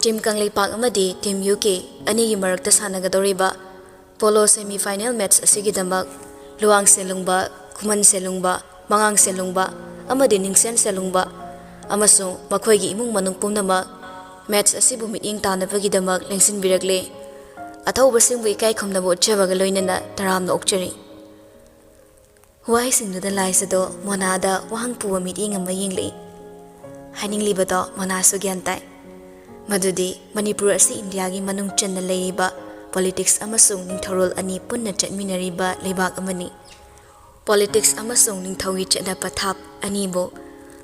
ꯇꯤꯝ ꯀꯪꯂꯩꯄꯥꯛ ꯑꯃꯗꯤ ꯇꯤꯝ ꯌꯨ ꯀꯦ ꯑꯅꯤꯒꯤ ꯃꯔꯛꯇ ꯁꯥꯟꯅꯒꯗꯧꯔꯤꯕ ꯄꯣꯂꯣ ꯁꯦꯃꯤ ꯐꯥꯏꯅꯦꯜ ꯃꯦꯠꯆ ꯑꯁꯤꯒꯤꯗꯃꯛ ꯂꯨꯋꯥꯡ ꯁꯦꯂꯨꯡꯕ, ꯈꯨꯃꯟ ꯁꯦꯂꯨꯡꯕ, ꯃꯉꯥꯡ ꯁꯦꯂꯨꯡꯕ ꯑꯃꯗꯤ ꯅꯤꯡꯁꯦꯟ ꯁꯦꯂꯨꯡꯕ ꯑꯃꯁꯨꯡ ꯃꯈꯣꯏꯒꯤ ꯏꯃꯨꯡ ꯃꯅꯨꯡ ꯄꯨꯝꯅꯃꯛ ꯃꯦꯠꯆ ꯑꯁꯤꯕꯨ ꯃꯤꯠꯌꯦꯡ ꯇꯥꯅꯕꯒꯤꯗꯃꯛ ꯂꯦꯡꯁꯤꯟꯕꯤꯔꯛꯂꯦ꯫ ꯑꯊꯧꯕꯁꯤꯡꯕꯨ ꯏꯀꯥꯏ ꯈꯨꯝꯅꯕ ꯎꯠꯆꯕꯒ ꯂꯣꯏꯅꯅ ꯇꯔꯥꯝꯅ ꯑꯣꯛꯆꯔꯤ꯫ ꯋꯥꯍꯩꯁꯤꯡꯗꯨꯗ ꯂꯥꯏꯁꯗꯣ ꯃꯣꯅꯥꯗ ꯋꯥꯍꯪ ꯄꯨꯕ ꯃꯤꯠꯌꯦꯡ ꯑꯃ ꯌꯦꯡꯂꯛꯏ꯫ ꯍꯥꯏꯅꯤꯡꯂꯤꯕꯗꯣ ꯃꯣꯅꯥꯁꯨ ꯒ꯭ꯌꯥꯟ ꯇꯥꯏ꯫ ꯃꯗꯨꯗꯤ ꯃꯅꯤꯄꯨꯔ ꯑꯁꯤ ꯏꯟꯗꯤꯌꯥꯒꯤ ꯃꯅꯨꯡ ꯆꯟꯅ ꯂꯩꯔꯤꯕ ꯄꯣꯂꯤꯇꯤꯛꯁ ꯑꯃꯁꯨꯡ ꯅꯤꯡꯊꯧꯔꯣꯜ ꯑꯅꯤ ꯄꯨꯟꯅ ꯆꯠꯃꯤꯟꯅꯔꯤꯕ ꯂꯩꯕꯥꯛ ꯑꯃꯅꯤ꯫ ꯄꯣꯂꯤꯇꯤꯛꯁ ꯑꯃꯁꯨꯡ ꯅꯤꯡꯊꯧꯒꯤ ꯆꯠꯅ ꯄꯊꯥꯞ ꯑꯅꯤꯕꯨ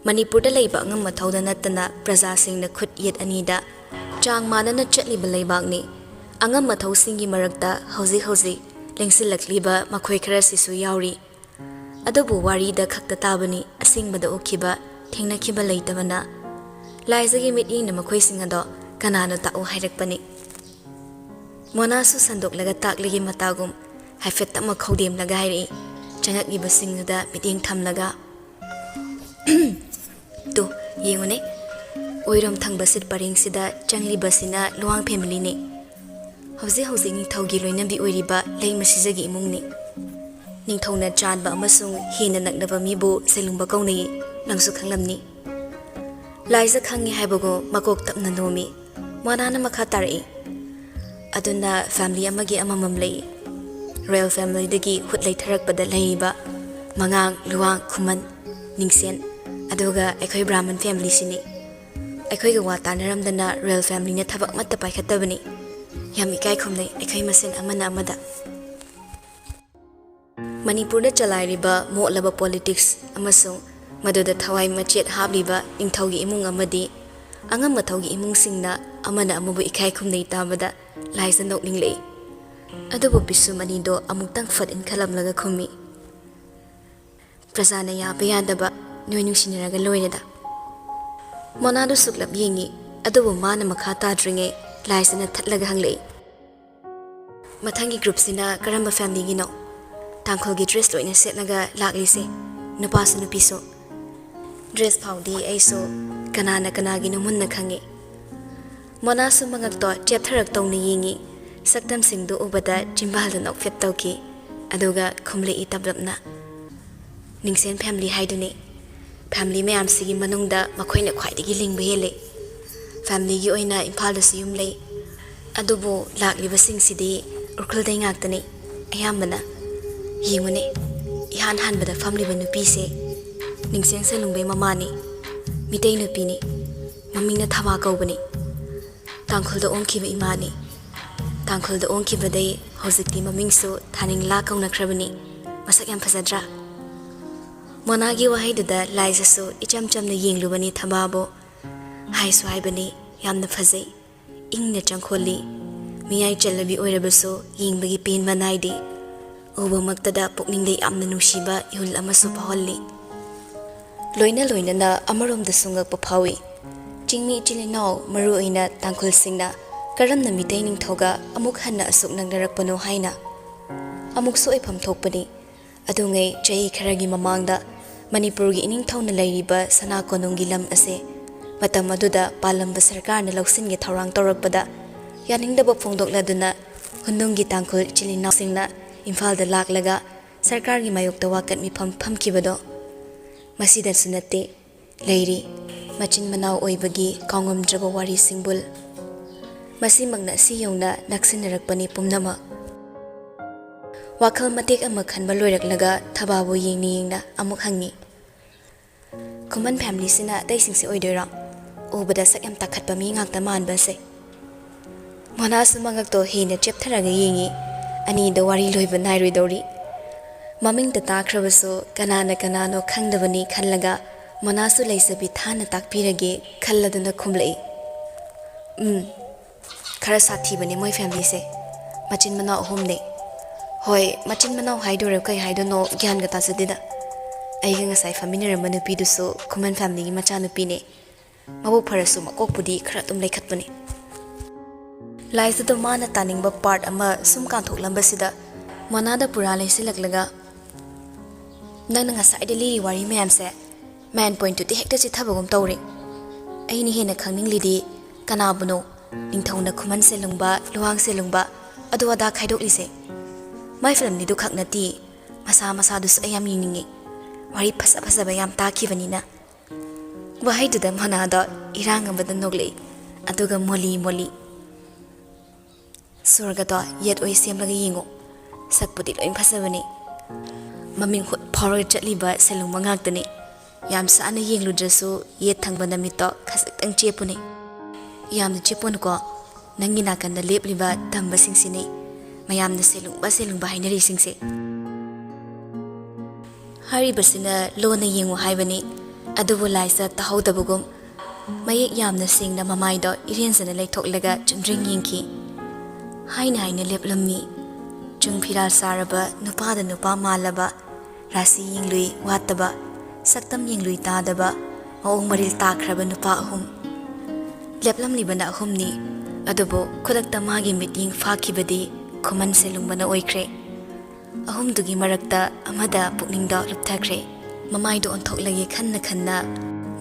ꯃꯅꯤꯄꯨꯔꯗ ꯂꯩꯕ ꯑꯉꯝ ꯑꯊꯧꯗ ꯅꯠꯇꯅ ꯄ꯭ꯔꯖꯥꯁꯤꯡꯅ ꯈꯨꯠ ꯌꯦꯠ ꯑꯅꯤꯗ ꯆꯥꯡ ꯃꯥꯟꯅꯅ ꯆꯠꯂꯤꯕ ꯂꯩꯕꯥꯛꯅꯤ꯫ ꯑꯉꯝ ꯑꯊꯧꯁꯤꯡꯒꯤ ꯃꯔꯛꯇ ꯍꯧꯖꯤꯛ ꯍꯧꯖꯤꯛ ꯂꯦꯡꯁꯤꯜꯂꯛꯂꯤꯕ ꯃꯈꯣꯏ ꯈꯔꯁꯤꯁꯨ ꯌꯥꯎꯔꯤ꯫ ꯑꯗꯨꯕꯨ ꯋꯥꯔꯤꯗ ꯈꯛꯇ ꯇꯥꯕꯅꯤ, ꯑꯁꯦꯡꯕꯗ ꯎꯈꯤꯕ, ꯊꯦꯡꯅꯈꯤꯕ ꯂꯩꯇꯕꯅ꯫ ꯂꯥꯏꯖꯒꯤ ꯃꯤꯠꯌꯦꯡꯅ ꯃꯈꯣꯏꯁꯤꯡ ꯑꯗꯣ ꯀꯅꯥꯅꯣ ꯇꯥꯛꯎ ꯍꯥꯏꯔꯛꯄꯅꯤ꯫ ꯃꯣꯅꯥꯁꯨ ꯁꯟꯗꯣꯛꯂꯒ ꯇꯥꯛꯂꯤꯒꯤ ꯃꯇꯥꯒꯨꯝ ꯍꯥꯏꯐꯦꯠꯇꯃꯛ ꯈꯧꯗꯦꯝꯂꯒ ꯍꯥꯏꯔꯛꯏ, ꯆꯪꯉꯛꯂꯤꯕꯁꯤꯡꯗꯨꯗ ꯃꯤꯠꯌꯦꯡ ꯊꯝꯂꯒ꯫ "ꯇꯨ, ꯌꯦꯡꯉꯨꯅꯦ, ꯑꯣꯏꯔꯣꯝ ꯊꯪꯕ ꯁꯤꯠ ꯄꯔꯦꯡꯁꯤꯗ ꯆꯪꯂꯤꯕꯁꯤꯅ ꯂꯨꯋꯥꯡ ꯐꯦꯃꯤꯂꯤꯅꯤ꯫ ꯍꯧꯖꯤꯛ ꯍꯧꯖꯤꯛ ꯅꯤꯡꯊꯧꯒꯤ ꯂꯣꯏꯅꯕꯤ ꯑꯣꯏꯔꯤꯕ ꯂꯩꯃ ꯁꯤꯖꯒꯤ ꯏꯃꯨꯡꯅꯤ꯫ ꯅꯤꯡꯊꯧꯅ ꯆꯥꯟꯕ ꯑꯃꯁꯨꯡ ꯍꯦꯟꯅ ꯅꯛꯅꯕ ꯃꯤꯕꯨ ꯁꯦꯂꯨꯡꯕ ꯀꯧꯅꯩ, ꯅꯪꯁꯨ ꯈꯪꯂꯝꯅꯤ꯫ ꯂꯥꯏꯖ ꯈꯪꯉꯤ ꯍꯥꯏꯕꯒꯨꯝ ꯃꯀꯣꯛ ꯇꯞꯅ ꯅꯣꯝꯃꯤ꯫ ꯃꯣꯅꯥꯅ ꯃꯈꯥ ꯇꯥꯔꯛꯏ, "ꯑꯗꯨꯅ ꯐꯦꯃꯤꯂꯤ ꯑꯃꯒꯤ ꯑꯃꯃꯝ ꯂꯩ꯫ ꯔꯣꯌꯦꯜ ꯐꯦꯃꯤꯂꯤꯗꯒꯤ ꯍꯨꯠ ꯂꯩꯊꯔꯛꯄꯗ ꯂꯩꯔꯤꯕ ꯃꯉꯥꯡ, ꯂꯨꯋꯥꯡ, ꯈꯨꯃꯟ, ꯅꯤꯡꯁꯦꯟ, ꯑꯗꯨꯒ ꯑꯩꯈꯣꯏ ꯕ꯭ꯔꯥꯍꯃꯟ ꯐꯦꯃꯤꯂꯤꯁꯤꯅꯤ꯫ ꯑꯩꯈꯣꯏꯒ ꯋꯥ ꯇꯥꯅꯔꯝꯗꯅ ꯔꯣꯌꯦꯜ ꯐꯦꯃꯤꯂꯤꯅ ꯊꯕꯛ ꯑꯃꯠꯇ ꯄꯥꯏꯈꯠꯇꯕꯅꯤ꯫ ꯌꯥꯝ ꯏꯀꯥꯏ ꯈꯨꯝꯅꯩ ꯑꯩꯈꯣꯏ ꯃꯁꯦꯟ ꯑꯃꯅ ꯑꯃꯗ"꯫ ꯃꯅꯤꯄꯨꯔꯗ ꯆꯂꯥꯏꯔꯤꯕ ꯃꯣꯠꯂꯕ ꯄꯣꯂꯤꯇꯤꯛꯁ ꯑꯃꯁꯨꯡ ꯃꯗꯨꯗ ꯊꯋꯥꯏ ꯃꯆꯦꯠ ꯍꯥꯞꯂꯤꯕ ꯅꯤꯡꯊꯧꯒꯤ ꯏꯃꯨꯡ ꯑꯃꯗꯤ ꯑꯉꯝ ꯑꯊꯧꯒꯤ ꯏꯃꯨꯡꯁꯤꯡꯅ ꯑꯃꯅ ꯑꯃꯕꯨ ꯏꯀꯥꯏ ꯈꯨꯝꯅꯩ ꯇꯥꯕꯗ ꯂꯥꯏꯖ ꯅꯣꯛꯅꯤꯡꯂꯛꯏ꯫ ꯑꯗꯨꯕꯨ ꯄꯤꯁꯨꯝ ꯑꯅꯤꯗꯣ ꯑꯃꯨꯛꯇꯪ ꯐꯠ ꯏꯟꯈꯠꯂꯝꯂꯒ ꯈꯨꯝꯃꯤ, "ꯄ꯭ꯔꯖꯥꯅ ꯌꯥꯕ ꯌꯥꯗꯕ ꯅꯣꯏ ꯅꯨꯡꯁꯤꯅꯔꯒ ꯂꯣꯏꯔꯦꯗ"꯫ ꯃꯣꯅꯥꯗꯨ ꯁꯨꯛꯂꯞ ꯌꯦꯡꯉꯤ, ꯑꯗꯨꯕꯨ ꯃꯥꯅ ꯃꯈꯥ ꯇꯥꯗ꯭ꯔꯤꯉꯩ ꯂꯥꯏꯖꯅ ꯊꯠꯂꯒ ꯍꯪꯂꯛꯏ, "ꯃꯊꯪꯒꯤ ꯒ꯭ꯔꯨꯞꯁꯤꯅ ꯀꯔꯝꯕ ꯐꯦꯃꯤꯂꯤꯒꯤꯅꯣ? ꯇꯥꯡꯈꯨꯜꯒꯤ ꯗ꯭ꯔꯦꯁ ꯂꯣꯏꯅ ꯁꯦꯠꯂꯒ ꯂꯥꯛꯂꯤꯁꯦ, ꯅꯨꯄꯥꯁꯨ ꯅꯨꯄꯤꯁꯨ"꯫ ꯗ꯭ꯔꯦꯁ ꯐꯥꯎꯗꯤ ꯑꯩꯁꯨ ꯀꯅꯥꯅ ꯀꯅꯥꯒꯤꯅꯣ ꯃꯨꯟꯅ ꯈꯪꯉꯤ꯫ ꯃꯣꯅꯥꯁꯨ ꯃꯉꯛꯇꯣ ꯆꯦꯞꯊꯔꯛꯇꯧꯅ ꯌꯦꯡꯉꯤ꯫ ꯁꯛꯇꯝꯁꯤꯡꯗꯨ ꯎꯕꯗ ꯆꯤꯝꯕꯥꯜꯗ ꯅꯣꯛꯐꯦꯠ ꯇꯧꯈꯤ꯫ ꯑꯗꯨꯒ ꯈꯨꯝꯂꯛꯏ ꯇꯞꯂꯞꯅ, "ꯅꯤꯡꯁꯦꯟ ꯐꯦꯃꯤꯂꯤ ꯍꯥꯏꯗꯨꯅꯤ꯫ ꯐꯦꯃꯤꯂꯤ ꯃꯌꯥꯝꯁꯤꯒꯤ ꯃꯅꯨꯡꯗ ꯃꯈꯣꯏꯅ ꯈ꯭ꯋꯥꯏꯗꯒꯤ ꯂꯤꯡꯕ ꯍꯦꯜꯂꯤ꯫ ꯐꯦꯃꯤꯂꯤꯒꯤ ꯑꯣꯏꯅ ꯏꯝꯐꯥꯜꯗꯁꯨ ꯌꯨꯝ ꯂꯩ꯫ ꯑꯗꯨꯕꯨ ꯂꯥꯛꯂꯤꯕꯁꯤꯡꯁꯤꯗꯤ ꯎꯈ꯭ꯔꯨꯜꯗꯩ ꯉꯥꯛꯇꯅꯤ ꯑꯌꯥꯝꯕꯅ꯫ ꯌꯦꯡꯉꯨꯅꯦ, ꯏꯍꯥꯟ ꯍꯥꯟꯕꯗ ꯐꯝꯂꯤꯕ ꯅꯨꯄꯤꯁꯦ ꯅꯤꯡꯁꯦꯟ ꯁꯦꯂꯨꯡꯕꯩ ꯃꯃꯥꯅꯤ꯫ ꯃꯤꯇꯩ ꯅꯨꯄꯤꯅꯤ꯫ ꯃꯃꯤꯡꯅ ꯊꯋꯥ ꯀꯧꯕꯅꯤ꯫ ꯇꯥꯡꯈꯨꯜꯗ ꯑꯣꯟꯈꯤꯕ ꯏꯃꯥꯅꯤ꯫ ꯇꯥꯡꯈꯨꯜꯗ ꯑꯣꯟꯈꯤꯕꯗꯩ ꯍꯧꯖꯤꯛꯇꯤ ꯃꯃꯤꯡꯁꯨ ꯊꯥꯅꯤꯡꯂꯥ ꯀꯧꯅꯈ꯭ꯔꯕꯅꯤ꯫ ꯃꯁꯛ ꯌꯥꯝ ꯐꯖꯗ꯭ꯔꯥ?" ꯃꯣꯅꯥꯒꯤ ꯋꯥꯍꯩꯗꯨꯗ ꯂꯥꯏꯖꯁꯨ ꯏꯆꯝ ꯆꯝꯅ ꯌꯦꯡꯂꯨꯕꯅꯤ ꯊꯕꯥꯕꯨ꯫ ꯍꯥꯏꯁꯨ ꯍꯥꯏꯕꯅꯤ, ꯌꯥꯝꯅ ꯐꯖꯩ, ꯏꯪꯅ ꯆꯪꯈꯣꯜꯂꯤ꯫ ꯃꯤꯌꯥꯏ ꯆꯜꯂꯕꯤ ꯑꯣꯏꯔꯕꯁꯨ ꯌꯦꯡꯕꯒꯤ ꯄꯦꯟꯕ ꯅꯥꯏꯗꯦ꯫ ꯎꯕꯃꯛꯇꯗ ꯄꯨꯛꯅꯤꯡꯗ ꯌꯥꯝꯅ ꯅꯨꯡꯁꯤꯕ ꯏꯍꯨꯜ ꯑꯃꯁꯨ ꯐꯥꯎꯍꯜꯂꯤ꯫ ꯂꯣꯏꯅ ꯂꯣꯏꯅꯅ ꯑꯃꯔꯣꯝꯗꯁꯨ ꯉꯛꯄ ꯐꯥꯎꯏ꯫ ꯆꯤꯡꯃꯤ ꯏꯆꯤꯜ ꯏꯅꯥꯎ, ꯃꯔꯨꯑꯣꯏꯅ ꯇꯥꯡꯈꯨꯜꯁꯤꯡꯅ ꯀꯔꯝꯅ ꯃꯤꯇꯩ ꯅꯤꯡꯊꯧꯒ ꯑꯃꯨꯛ ꯍꯟꯅ ꯑꯁꯨꯛ ꯅꯛꯅꯔꯛꯄꯅꯣ ꯍꯥꯏꯅ꯫ ꯑꯃꯨꯛꯁꯨ ꯑꯣꯏꯐꯝ ꯊꯣꯛꯄꯅꯤ꯫ ꯑꯗꯨꯉꯩ ꯆꯍꯤ ꯈꯔꯒꯤ ꯃꯃꯥꯡꯗ ꯃꯅꯤꯄꯨꯔꯒꯤ ꯏꯅꯤꯡꯊꯧꯅ ꯂꯩꯔꯤꯕ ꯁꯅꯥ ꯀꯣꯅꯨꯡꯒꯤ ꯂꯝ ꯑꯁꯦ ꯃꯇꯝ ꯑꯗꯨꯗ ꯄꯥꯜꯂꯝꯕ ꯁꯔꯀꯥꯔꯅ ꯂꯧꯁꯤꯟꯒꯦ ꯊꯧꯔꯥꯡ ꯇꯧꯔꯛꯄꯗ ꯌꯥꯅꯤꯡꯗꯕ ꯐꯣꯡꯗꯣꯛꯂꯗꯨꯅ ꯍꯨꯟꯗꯨꯡꯒꯤ ꯇꯥꯡꯈꯨꯜ ꯏꯆꯤꯜ ꯏꯅꯥꯎꯁꯤꯡꯅ ꯏꯝꯐꯥꯜꯗ ꯂꯥꯛꯂꯒ ꯁꯔꯀꯥꯔꯒꯤ ꯃꯥꯌꯣꯛꯇ ꯋꯥꯀꯠ ꯃꯤꯐꯝ ꯐꯝꯈꯤꯕꯗꯣ꯫ ꯃꯁꯤꯗꯁꯨ ꯅꯠꯇꯦ, ꯂꯩꯔꯤ ꯃꯆꯤꯟ ꯃꯅꯥꯎ ꯑꯣꯏꯕꯒꯤ ꯀꯥꯎꯉꯝꯗ꯭ꯔꯕ ꯋꯥꯔꯤ ꯁꯤꯡꯕꯨꯜ꯫ ꯃꯁꯤꯃꯛꯅ ꯑꯁꯤ ꯌꯧꯅ ꯅꯛꯁꯤꯟꯅꯔꯛꯄꯅꯤ ꯄꯨꯝꯅꯃꯛ꯫ ꯋꯥꯈꯜ ꯃꯇꯦꯛ ꯑꯃ ꯈꯟꯕ ꯂꯣꯏꯔꯛꯂꯒ ꯊꯕꯥꯕꯨ ꯌꯦꯡꯅ ꯌꯦꯡꯅ ꯑꯃꯨꯛ ꯍꯪꯉꯤ, "ꯈꯨꯃꯟ ꯐꯦꯃꯤꯂꯤꯁꯤꯅ ꯑꯇꯩꯁꯤꯡꯁꯤ ꯑꯣꯏꯗꯣꯏꯔꯣ? ꯎꯕꯗ ꯁꯛ ꯌꯥꯝ ꯇꯥꯈꯠꯄ ꯃꯤ ꯉꯥꯛꯇ ꯃꯥꯟꯕꯁꯦ?" ꯃꯣꯅꯥꯁꯨ ꯃꯉꯛꯇꯣ ꯍꯦꯟꯅ ꯆꯦꯞꯊꯔꯒ ꯌꯦꯡꯉꯤ꯫ ꯑꯅꯤꯗꯣ ꯋꯥꯔꯤ ꯂꯣꯏꯕ ꯅꯥꯏꯔꯣꯏꯗꯧꯔꯤ꯫ ꯃꯃꯤꯡꯇ ꯇꯥꯈ꯭ꯔꯕꯁꯨ ꯀꯅꯥꯅ ꯀꯅꯥꯅꯣ ꯈꯪꯗꯕꯅꯤ ꯈꯜꯂꯒ ꯃꯣꯅꯥꯁꯨ ꯂꯩꯖꯕꯤ ꯊꯥꯅ ꯇꯥꯛꯄꯤꯔꯒꯦ ꯈꯜꯂꯗꯨꯅ ꯈꯨꯝꯂꯛꯏ, "ꯎꯝ, ꯈꯔ ꯁꯥꯊꯤꯕꯅꯦ ꯃꯣꯏ ꯐꯦꯃꯤꯂꯤꯁꯦ꯫ ꯃꯆꯤꯟ ꯃꯅꯥꯎ ꯑꯍꯨꯝꯅꯦ꯫ ꯍꯣꯏ, ꯃꯆꯤꯟ ꯃꯅꯥꯎ ꯍꯥꯏꯗꯣꯏꯔꯣ ꯀꯩ ꯍꯥꯏꯗꯣꯏꯅꯣ ꯒ꯭ꯌꯥꯟꯒ ꯇꯥꯖꯗꯦꯗ꯫ ꯑꯩꯒ ꯉꯁꯥꯏ ꯐꯝꯃꯤꯟꯅꯔꯝꯕ ꯅꯨꯄꯤꯗꯨꯁꯨ ꯈꯨꯃꯟ ꯐꯦꯃꯤꯂꯤꯒꯤ ꯃꯆꯥꯅꯨꯄꯤꯅꯦ꯫ ꯃꯕꯨꯛ ꯐꯔꯁꯨ ꯃꯀꯣꯛꯄꯨꯗꯤ ꯈꯔ ꯑꯗꯨꯝ ꯂꯩꯈꯠꯄꯅꯤ꯫" ꯂꯥꯏꯖꯗꯣ ꯃꯥꯅ ꯇꯥꯅꯤꯡꯕ ꯄꯥꯔꯠ ꯑꯃ ꯁꯨꯝ ꯀꯥꯟꯊꯣꯛꯂꯝꯕꯁꯤꯗ ꯃꯣꯅꯥꯗ ꯄꯨꯔꯥ ꯂꯩꯁꯤꯜꯂꯛꯂꯒ, "ꯅꯪꯅ ꯉꯁꯥꯏꯗ ꯂꯤꯔꯤ ꯋꯥꯔꯤ ꯃꯌꯥꯝꯁꯦ ꯃꯦꯟ ꯄꯣꯏꯟꯠꯇꯨꯗꯤ ꯍꯦꯛꯇ ꯆꯤꯠꯊꯕꯒꯨꯝ ꯇꯧꯔꯦ꯫ ꯑꯩꯅ ꯍꯦꯟꯅ ꯈꯪꯅꯤꯡꯂꯤꯗꯤ ꯀꯅꯥꯕꯨꯅꯣ ꯅꯤꯡꯊꯧꯅ ꯈꯨꯃꯟ ꯁꯦꯂꯨꯡꯕ, ꯂꯨꯋꯥꯡ ꯁꯦꯂꯨꯡꯕ, ꯑꯗꯨ ꯑꯗꯥ ꯈꯥꯏꯗꯣꯛꯂꯤꯁꯦ? ꯃꯥꯏ ꯐꯤꯂꯝꯅꯤꯗꯨ ꯈꯛ ꯅꯠꯇꯦ, ꯃꯁꯥ ꯃꯁꯥꯗꯨꯁꯨ ꯑꯩ ꯌꯥꯝ ꯌꯦꯡꯅꯤꯡꯉꯤ꯫ ꯋꯥꯔꯤ ꯐꯖ ꯐꯖꯕ ꯌꯥꯝ ꯇꯥꯈꯤꯕꯅꯤꯅ꯫" ꯋꯥꯍꯩꯗꯨꯗ ꯃꯣꯅꯥꯗꯣ ꯏꯔꯥꯡ ꯑꯃꯗ ꯅꯣꯛꯂꯛꯏ, ꯑꯗꯨꯒ ꯃꯣꯂꯤ ꯃꯣꯂꯤ, "ꯁꯣꯔꯒꯗꯣ ꯌꯦꯠ ꯑꯣꯏ ꯁꯦꯝꯂꯒ ꯌꯦꯡꯉꯨ꯫ ꯁꯛꯄꯨꯗꯤ ꯂꯣꯏ ꯐꯖꯕꯅꯤ꯫ ꯃꯃꯤꯡ ꯍꯨꯠ ꯐꯥꯎꯔꯒ ꯆꯠꯂꯤꯕ ꯁꯦꯂꯨꯡꯕ ꯉꯥꯛꯇꯅꯤ꯫ ꯌꯥꯝ ꯁꯥꯅ ꯌꯦꯡꯂꯨꯗ꯭ꯔꯁꯨ ꯌꯦꯠ ꯊꯪꯕ ꯅꯃꯤꯠꯇꯣ ꯈꯖꯤꯛꯇꯪ ꯆꯦꯞꯄꯨꯅꯦ꯫ ꯌꯥꯝꯅ ꯆꯦꯞꯄꯨꯅꯨꯀꯣ꯫ ꯅꯪꯒꯤ ꯅꯥꯀꯟꯗ ꯂꯦꯞꯂꯤꯕ ꯇꯝꯕꯁꯤꯡꯁꯤꯅꯤ ꯃꯌꯥꯝꯅ ꯁꯦꯂꯨꯡꯕ ꯁꯦꯂꯨꯡꯕ ꯍꯥꯏꯅꯔꯤꯁꯤꯡꯁꯦ꯫" ꯍꯥꯏꯔꯤꯕꯁꯤꯅ ꯂꯣꯟꯅ ꯌꯦꯡꯉꯨ ꯍꯥꯏꯕꯅꯤ꯫ ꯑꯗꯨꯕꯨ ꯂꯥꯏꯖ ꯇꯥꯍꯧꯗꯕꯒꯨꯝ ꯃꯌꯦꯛ ꯌꯥꯝꯅ ꯁꯦꯡꯅ ꯃꯃꯥꯏꯗꯣ ꯏꯔꯦꯟꯖꯅ ꯂꯩꯊꯣꯛꯂꯒ ꯆꯨꯝꯗ꯭ꯔꯤꯡ ꯌꯦꯡꯈꯤ꯫ ꯍꯥꯏꯅ ꯍꯥꯏꯅ ꯂꯦꯞꯂꯝꯃꯤ꯫ ꯆꯨꯡ ꯐꯤꯔꯥꯜ ꯆꯥꯔꯕ, ꯅꯨꯄꯥꯗ ꯅꯨꯄꯥ ꯃꯥꯜꯂꯕ, ꯔꯥꯁꯤ ꯌꯦꯡꯂꯨꯏ ꯋꯥꯠꯇꯕ, ꯁꯛꯇꯝ ꯌꯦꯡꯂꯨꯏ ꯇꯥꯗꯕ, ꯃꯑꯣꯡ ꯃꯔꯤꯜ ꯇꯥꯈ꯭ꯔꯕ ꯅꯨꯄꯥ ꯑꯍꯨꯝ꯫ ꯂꯦꯞꯂꯝꯂꯤꯕꯅ ꯑꯍꯨꯝꯅꯤ, ꯑꯗꯨꯕꯨ ꯈꯨꯗꯛꯇ ꯃꯥꯒꯤ ꯃꯤꯠꯌꯦꯡ ꯐꯥꯈꯤꯕꯗꯤ ꯈꯨꯃꯟ ꯁꯦꯂꯨꯡꯕꯅ ꯑꯣꯏꯈ꯭ꯔꯦ꯫ ꯑꯍꯨꯝꯗꯨꯒꯤ ꯃꯔꯛꯇ ꯑꯃꯗ ꯄꯨꯛꯅꯤꯡꯗꯣ ꯂꯨꯞꯊꯈ꯭ꯔꯦ꯫ ꯃꯃꯥꯏꯗꯣ ꯑꯣꯟꯊꯣꯛꯂꯒꯦ ꯈꯟꯅ ꯈꯟꯅ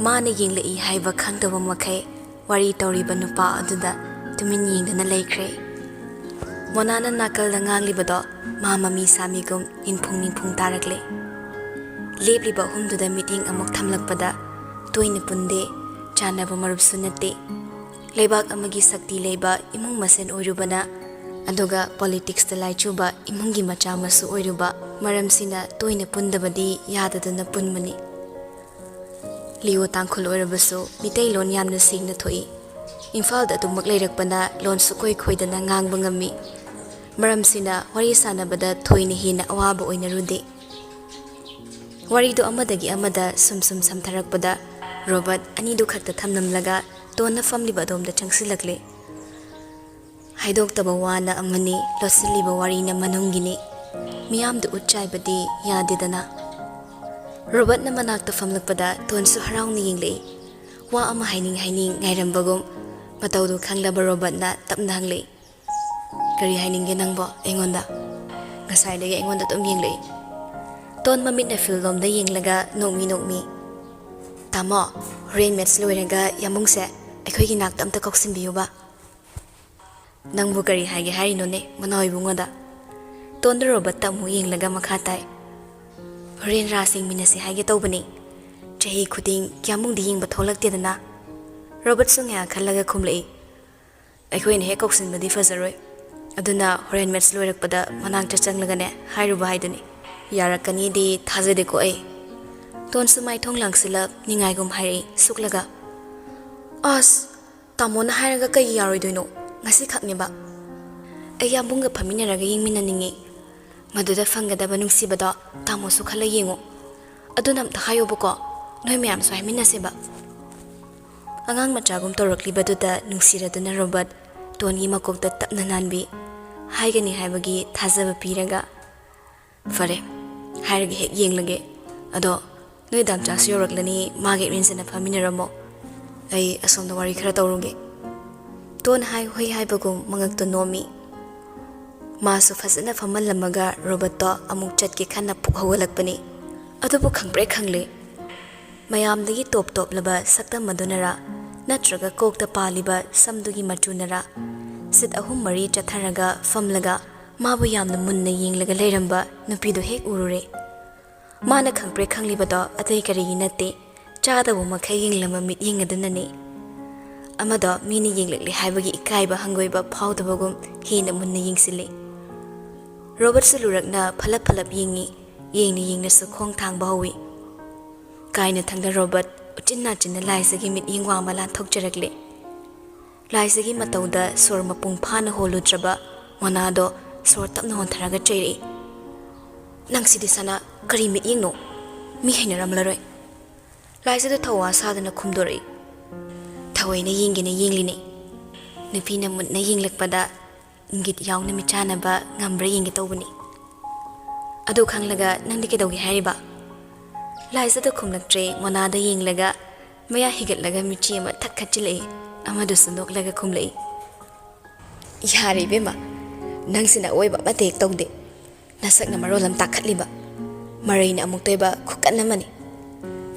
ꯃꯥꯅ ꯌꯦꯡꯂꯛꯏ ꯍꯥꯏꯕ ꯈꯪꯗꯕ ꯃꯈꯩ ꯋꯥꯔꯤ ꯇꯧꯔꯤꯕ ꯅꯨꯄꯥ ꯑꯗꯨꯗ ꯇꯨꯃꯤꯟ ꯌꯦꯡꯗꯨꯅ ꯂꯩꯈ꯭ꯔꯦ꯫ ꯃꯣꯅꯥꯅ ꯅꯥꯀꯜꯗ ꯉꯥꯡꯂꯤꯕꯗꯣ ꯃꯥ ꯃꯃꯤ ꯁꯥꯃꯤꯒꯨꯝ ꯅꯤꯡꯐꯨꯡ ꯅꯤꯡꯐꯨꯡ ꯇꯥꯔꯛꯂꯦ꯫ ꯂꯦꯞꯂꯤꯕ ꯑꯍꯨꯝꯗꯨꯗ ꯃꯤꯠꯌꯦꯡ ꯑꯃꯨꯛ ꯊꯝꯂꯛꯄꯗ ꯇꯣꯏꯅ ꯄꯨꯟꯗꯦ, ꯆꯥꯟꯅꯕ ꯃꯔꯨꯞꯁꯨ ꯅꯠꯇꯦ꯫ ꯂꯩꯕꯥꯛ ꯑꯃꯒꯤ ꯁꯛꯇꯤ ꯂꯩꯕ ꯏꯃꯨꯡ ꯃꯁꯦꯟ ꯑꯣꯏꯔꯨꯕꯅ, ꯑꯗꯨꯒ ꯄꯣꯂꯤꯇꯤꯛꯁꯇ ꯂꯥꯏꯆꯨꯕ ꯏꯃꯨꯡꯒꯤ ꯃꯆꯥ ꯃꯁꯨ ꯑꯣꯏꯔꯨꯕ ꯃꯔꯝꯁꯤꯅ ꯇꯣꯏꯅ ꯄꯨꯟꯗꯕꯗꯤ ꯌꯥꯗꯗꯨꯅ ꯄꯨꯟꯕꯅꯤ꯫ ꯂꯤꯑꯣ ꯇꯥꯡꯈꯨꯜ ꯑꯣꯏꯔꯕꯁꯨ ꯃꯤꯇꯩꯂꯣꯟ ꯌꯥꯝꯅ ꯁꯦꯡꯅ ꯊꯣꯛꯏ꯫ ꯏꯝꯐꯥꯜꯗ ꯑꯗꯨꯃꯛ ꯂꯩꯔꯛꯄꯅ ꯂꯣꯟ ꯁꯨꯛꯈꯣꯏ ꯈꯣꯏꯗꯅ ꯉꯥꯡꯕ ꯉꯝꯃꯤ꯫ ꯃꯔꯝꯁꯤꯅ ꯋꯥꯔꯤ ꯁꯥꯟꯅꯕꯗ ꯊꯣꯏꯅ ꯍꯦꯟꯅ ꯑꯋꯥꯕ ꯑꯣꯏꯅꯔꯨꯗꯦ꯫ ꯋꯥꯔꯤꯗꯨ ꯑꯃꯗꯒꯤ ꯑꯃꯗ ꯁꯨꯝ ꯁꯨꯝ ꯁꯝꯊꯔꯛꯄꯗ ꯔꯣꯕꯔꯠ ꯑꯅꯤꯗꯨ ꯈꯛꯇ ꯊꯝꯂꯝꯂꯒ ꯇꯣꯟꯅ ꯐꯝꯂꯤꯕ ꯑꯗꯣꯝꯗ ꯆꯪꯁꯤꯜꯂꯛꯂꯦ꯫ ꯍꯥꯏꯗꯣꯛꯇꯕ ꯋꯥꯅ ꯑꯃꯅꯤ, ꯂꯣꯠꯁꯤꯜꯂꯤꯕ ꯋꯥꯔꯤꯅ ꯃꯅꯨꯡꯒꯤꯅꯤ꯫ ꯃꯤꯌꯥꯝꯗ ꯎꯠ ꯆꯥꯏꯕꯗꯤ ꯌꯥꯗꯦꯗꯅ꯫ ꯔꯣꯕꯔꯠꯅ ꯃꯅꯥꯛꯇ ꯐꯝꯂꯛꯄꯗ ꯇꯣꯟꯁꯨ ꯍꯔꯥꯎꯅ ꯌꯦꯡꯂꯛꯏ꯫ ꯋꯥ ꯑꯃ ꯍꯥꯏꯅꯤꯡ ꯍꯥꯏꯅꯤꯡ ꯉꯥꯏꯔꯝꯕꯒꯨꯝ ꯃꯇꯧꯗꯨ ꯈꯪꯂꯕ ꯔꯣꯕꯔꯠꯅ ꯇꯞꯅ ꯍꯪꯂꯛꯏ, "ꯀꯔꯤ ꯍꯥꯏꯅꯤꯡꯒꯦ ꯅꯪꯕꯣ ꯑꯩꯉꯣꯟꯗ? ꯉꯁꯥꯏꯗꯒꯤ ꯑꯩꯉꯣꯟꯗ ꯑꯗꯨꯝ ꯌꯦꯡꯂꯛꯏ꯫" ꯇꯣꯟ ꯃꯃꯤꯠꯅ ꯐꯤꯜꯗꯣꯝꯗ ꯌꯦꯡꯂꯒ ꯅꯣꯛꯃꯤ ꯅꯣꯛꯃꯤ, "ꯇꯥꯃꯣ, ꯍꯣꯔꯦꯟ ꯃꯦꯠꯁ ꯂꯣꯏꯔꯒ ꯌꯥꯝꯕꯨꯡꯁꯦ ꯑꯩꯈꯣꯏꯒꯤ ꯅꯥꯛꯇ ꯑꯝꯇ ꯀꯧꯁꯤꯟꯕꯤꯌꯨꯕ꯫" "ꯅꯪꯕꯨ ꯀꯔꯤ ꯍꯥꯏꯒꯦ ꯍꯥꯏꯔꯤꯅꯣꯅꯦ ꯃꯅꯥꯎ ꯏꯕꯨꯡꯉꯣꯗ?" ꯇꯣꯟꯗ ꯔꯣꯕꯔꯠꯇ ꯑꯃꯨꯛ ꯌꯦꯡꯂꯒ ꯃꯈꯥ ꯇꯥꯏ, "ꯍꯣꯔꯦꯟ ꯔꯥꯁ ꯌꯦꯡꯃꯤꯟꯅꯁꯤ ꯍꯥꯏꯒꯦ ꯇꯧꯕꯅꯤ꯫ ꯆꯍꯤ ꯈꯨꯗꯤꯡ ꯀꯤꯌꯥꯃꯨꯡꯗꯤ ꯌꯦꯡꯕ ꯊꯣꯛꯂꯛꯇꯦꯗꯅ꯫" ꯔꯣꯕꯔꯠꯁꯨ ꯉꯥꯏꯍꯥꯛ ꯈꯜꯂꯒ ꯈꯨꯝꯂꯛꯏ, "ꯑꯩꯈꯣꯏꯅ ꯍꯦꯛ ꯀꯧꯁꯤꯟꯕꯗꯤ ꯐꯖꯔꯣꯏ꯫ ꯑꯗꯨꯅ ꯍꯣꯔꯦꯟ ꯃꯦꯠꯁ ꯂꯣꯏꯔꯛꯄꯗ ꯃꯅꯥꯛꯇ ꯆꯪꯂꯒꯅꯦ ꯍꯥꯏꯔꯨꯕ ꯍꯥꯏꯗꯨꯅꯤ꯫" "ꯌꯥꯔꯛꯀꯅꯤꯗꯤ ꯊꯥꯖꯗꯦꯀꯣ ꯑꯩ꯫" ꯇꯣꯟꯁꯨ ꯃꯥꯏꯊꯣꯡ ꯂꯥꯡꯁꯤꯜꯂꯞ ꯅꯤꯡꯉꯥꯏꯒꯨꯝ ꯍꯥꯏꯔꯛꯏ ꯁꯨꯛꯂꯒ꯫ "ꯑꯁ, ꯇꯥꯃꯣꯅ ꯍꯥꯏꯔꯒ ꯀꯩꯒꯤ ꯌꯥꯔꯣꯏꯗꯣꯏꯅꯣ? ꯉꯁꯤꯈꯛꯅꯦꯕ꯫ ꯑꯩ ꯌꯥꯝꯕꯨꯡꯒ ꯐꯝꯃꯤꯟꯅꯔꯒ ꯌꯦꯡꯃꯤꯟꯅꯅꯤꯡꯉꯤ꯫ ꯃꯗꯨꯗ ꯐꯪꯒꯗꯕ ꯅꯨꯡꯁꯤꯕꯗꯣ ꯇꯥꯃꯣꯁꯨ ꯈꯜꯂ ꯌꯦꯡꯉꯣ꯫ ꯑꯗꯨꯅ ꯑꯝꯇ ꯍꯥꯏꯌꯣꯕꯀꯣ, ꯅꯣꯏ ꯃꯌꯥꯝꯁꯨ ꯍꯥꯏꯃꯤꯟꯅꯁꯦꯕ꯫" ꯑꯉꯥꯡ ꯃꯆꯥꯒꯨꯝ ꯇꯧꯔꯛꯂꯤꯕꯗꯨꯗ ꯅꯨꯡꯁꯤꯔꯗꯨꯅ ꯔꯣꯕꯔꯠ ꯇꯣꯟꯒꯤ ꯃꯀꯣꯛꯇ ꯇꯞꯅ ꯅꯥꯟꯕꯤ꯫ ꯍꯥꯏꯒꯅꯤ ꯍꯥꯏꯕꯒꯤ ꯊꯥꯖꯕ ꯄꯤꯔꯒ, "ꯐꯔꯦ, ꯍꯥꯏꯔꯒ ꯍꯦꯛ ꯌꯦꯡꯂꯒꯦ꯫ ꯑꯗꯣ ꯅꯣꯏ ꯗꯥꯝꯆꯥꯁꯨ ꯌꯧꯔꯛꯂꯅꯤ, ꯃꯥꯒ ꯏꯔꯦꯟꯖꯅ ꯐꯝꯃꯤꯟꯅꯔꯝꯃꯣ꯫ ꯑꯩ ꯑꯁꯣꯝꯗ ꯋꯥꯔꯤ ꯈꯔ ꯇꯧꯔꯨꯒꯦ꯫" ꯇꯣꯟ ꯍꯥꯏ ꯍꯨꯏ ꯍꯥꯏꯕꯒꯨꯝ ꯃꯉꯛꯇ ꯅꯣꯝꯃꯤ꯫ ꯃꯥꯁꯨ ꯐꯖꯅ ꯐꯝꯍꯜꯂꯝꯃꯒ ꯔꯣꯕꯔꯠꯇꯣ ꯑꯃꯨꯛ ꯆꯠꯀꯦ ꯈꯟꯅ ꯄꯨꯛ ꯍꯧꯒꯠꯂꯛꯄꯅꯤ꯫ ꯑꯗꯨꯕꯨ ꯈꯪꯄ꯭ꯔꯦꯛ ꯈꯪꯂꯦ꯫ ꯃꯌꯥꯝꯗꯒꯤ ꯇꯣꯞ ꯇꯣꯞꯂꯕ ꯁꯛꯇꯝ ꯑꯗꯨꯅꯔꯥ, ꯅꯠꯇ꯭ꯔꯒ ꯀꯣꯛꯇ ꯄꯥꯜꯂꯤꯕ ꯁꯝꯗꯨꯒꯤ ꯃꯆꯨꯅꯔꯥ, ꯁꯤꯠ ꯑꯍꯨꯝ ꯃꯔꯤ ꯆꯠꯊꯔꯒ ꯐꯝꯂꯒ ꯃꯥꯕꯨ ꯌꯥꯝꯅ ꯃꯨꯟꯅ ꯌꯦꯡꯂꯒ ꯂꯩꯔꯝꯕ ꯅꯨꯄꯤꯗꯨ ꯍꯦꯛ ꯎꯔꯨꯔꯦ꯫ ꯃꯥꯅ ꯈꯪꯄ꯭ꯔꯦꯛ ꯈꯪꯂꯤꯕꯗꯣ ꯑꯇꯩ ꯀꯔꯤꯒꯤ ꯅꯠꯇꯦ, ꯆꯥꯗꯕ ꯃꯈꯩ ꯌꯦꯡꯂꯝꯕ ꯃꯤꯠꯌꯦꯡ ꯑꯗꯨꯅꯅꯤ꯫ ꯑꯃꯗꯣ ꯃꯤꯅ ꯌꯦꯡꯂꯛꯂꯦ ꯍꯥꯏꯕꯒꯤ ꯏꯀꯥꯏꯕ ꯍꯪꯒꯣꯏꯕ ꯐꯥꯎꯗꯕꯒꯨꯝ ꯍꯦꯟꯅ ꯃꯨꯟꯅ ꯌꯦꯡꯁꯤꯜꯂꯤ꯫ ꯔꯣꯕꯔꯠꯁꯨ ꯂꯨꯔꯛꯅ ꯐꯂꯞ ꯐꯂꯞ ꯌꯦꯡꯉꯤ, ꯌꯦꯡꯅ ꯌꯦꯡꯅꯁꯨ ꯈꯣꯡ ꯊꯥꯡꯕ ꯍꯧꯏ꯫ ꯀꯥꯏꯅ ꯊꯪꯗ ꯔꯣꯕꯔꯠ ꯎꯆꯤꯟ ꯅꯥꯆꯤꯟꯅ ꯂꯥꯏꯖꯒꯤ ꯃꯤꯠꯌꯦꯡ ꯋꯥꯡꯃ ꯂꯥꯟꯊꯣꯛꯆꯔꯛꯂꯦ꯫ ꯂꯥꯏꯖꯒꯤ ꯃꯇꯧꯗ ꯁꯣꯔ ꯃꯄꯨꯡ ꯐꯥꯅ ꯍꯣꯜꯂꯨꯗ꯭ꯔꯕ ꯃꯣꯅꯥꯗꯣ ꯁꯣꯔ ꯇꯞꯅ ꯍꯣꯟꯊꯔꯒ ꯆꯩꯔꯛꯏ, "ꯅꯪꯁꯤꯗꯤ ꯁꯅꯥ, ꯀꯔꯤ ꯃꯤꯠꯌꯦꯡꯅꯣ? ꯃꯤ ꯍꯩꯅꯔꯝꯂꯔꯣꯏ꯫" ꯂꯥꯏꯖꯗ ꯊꯧꯋꯥ ꯁꯥꯗꯅ ꯈꯨꯝꯗꯣꯔꯛꯏ, "ꯊꯑꯣꯏꯅ ꯌꯦꯡꯒꯦꯅ ꯌꯦꯡꯂꯤꯅꯦ꯫ ꯅꯨꯄꯤꯅ ꯃꯨꯟꯅ ꯌꯦꯡꯂꯛꯄꯗ ꯏꯪꯒꯤꯠ ꯌꯥꯎꯅ ꯃꯤꯠꯆꯥꯟꯅꯕ ꯉꯝꯕ꯭ꯔꯥ ꯌꯦꯡꯒꯦ ꯇꯧꯕꯅꯤ꯫" "ꯑꯗꯨ ꯈꯪꯂꯒ ꯅꯪꯗꯤ ꯀꯩꯗꯧꯒꯦ ꯍꯥꯏꯔꯤꯕ?" ꯂꯥꯏꯖꯗ ꯈꯨꯝꯂꯛꯇ꯭ꯔꯦ꯫ ꯃꯣꯅꯥꯗ ꯌꯦꯡꯂꯒ ꯃꯌꯥ ꯍꯤꯒꯠꯂꯒ ꯃꯤꯠꯆꯤ ꯑꯃ ꯊꯛ ꯈꯠꯆꯤꯜꯂꯛꯏ꯫ ꯑꯃꯗꯨꯁꯨ ꯅꯣꯛꯂꯒ ꯈꯨꯝꯂꯛꯏ, "ꯌꯥꯔꯦ ꯏꯕꯦꯝꯃ, ꯅꯪꯁꯤꯅ ꯑꯋꯣꯏꯕ ꯑꯃꯠꯇ ꯍꯦꯛ ꯇꯧꯗꯦ꯫ ꯅꯁꯛꯅ ꯃꯔꯣꯜ ꯑꯃ ꯇꯥꯈꯠꯂꯤꯕ꯫ ꯃꯔꯩꯅ ꯑꯃꯨꯛꯇꯣꯏꯕ ꯈꯨꯀꯟ ꯑꯃꯅꯤ꯫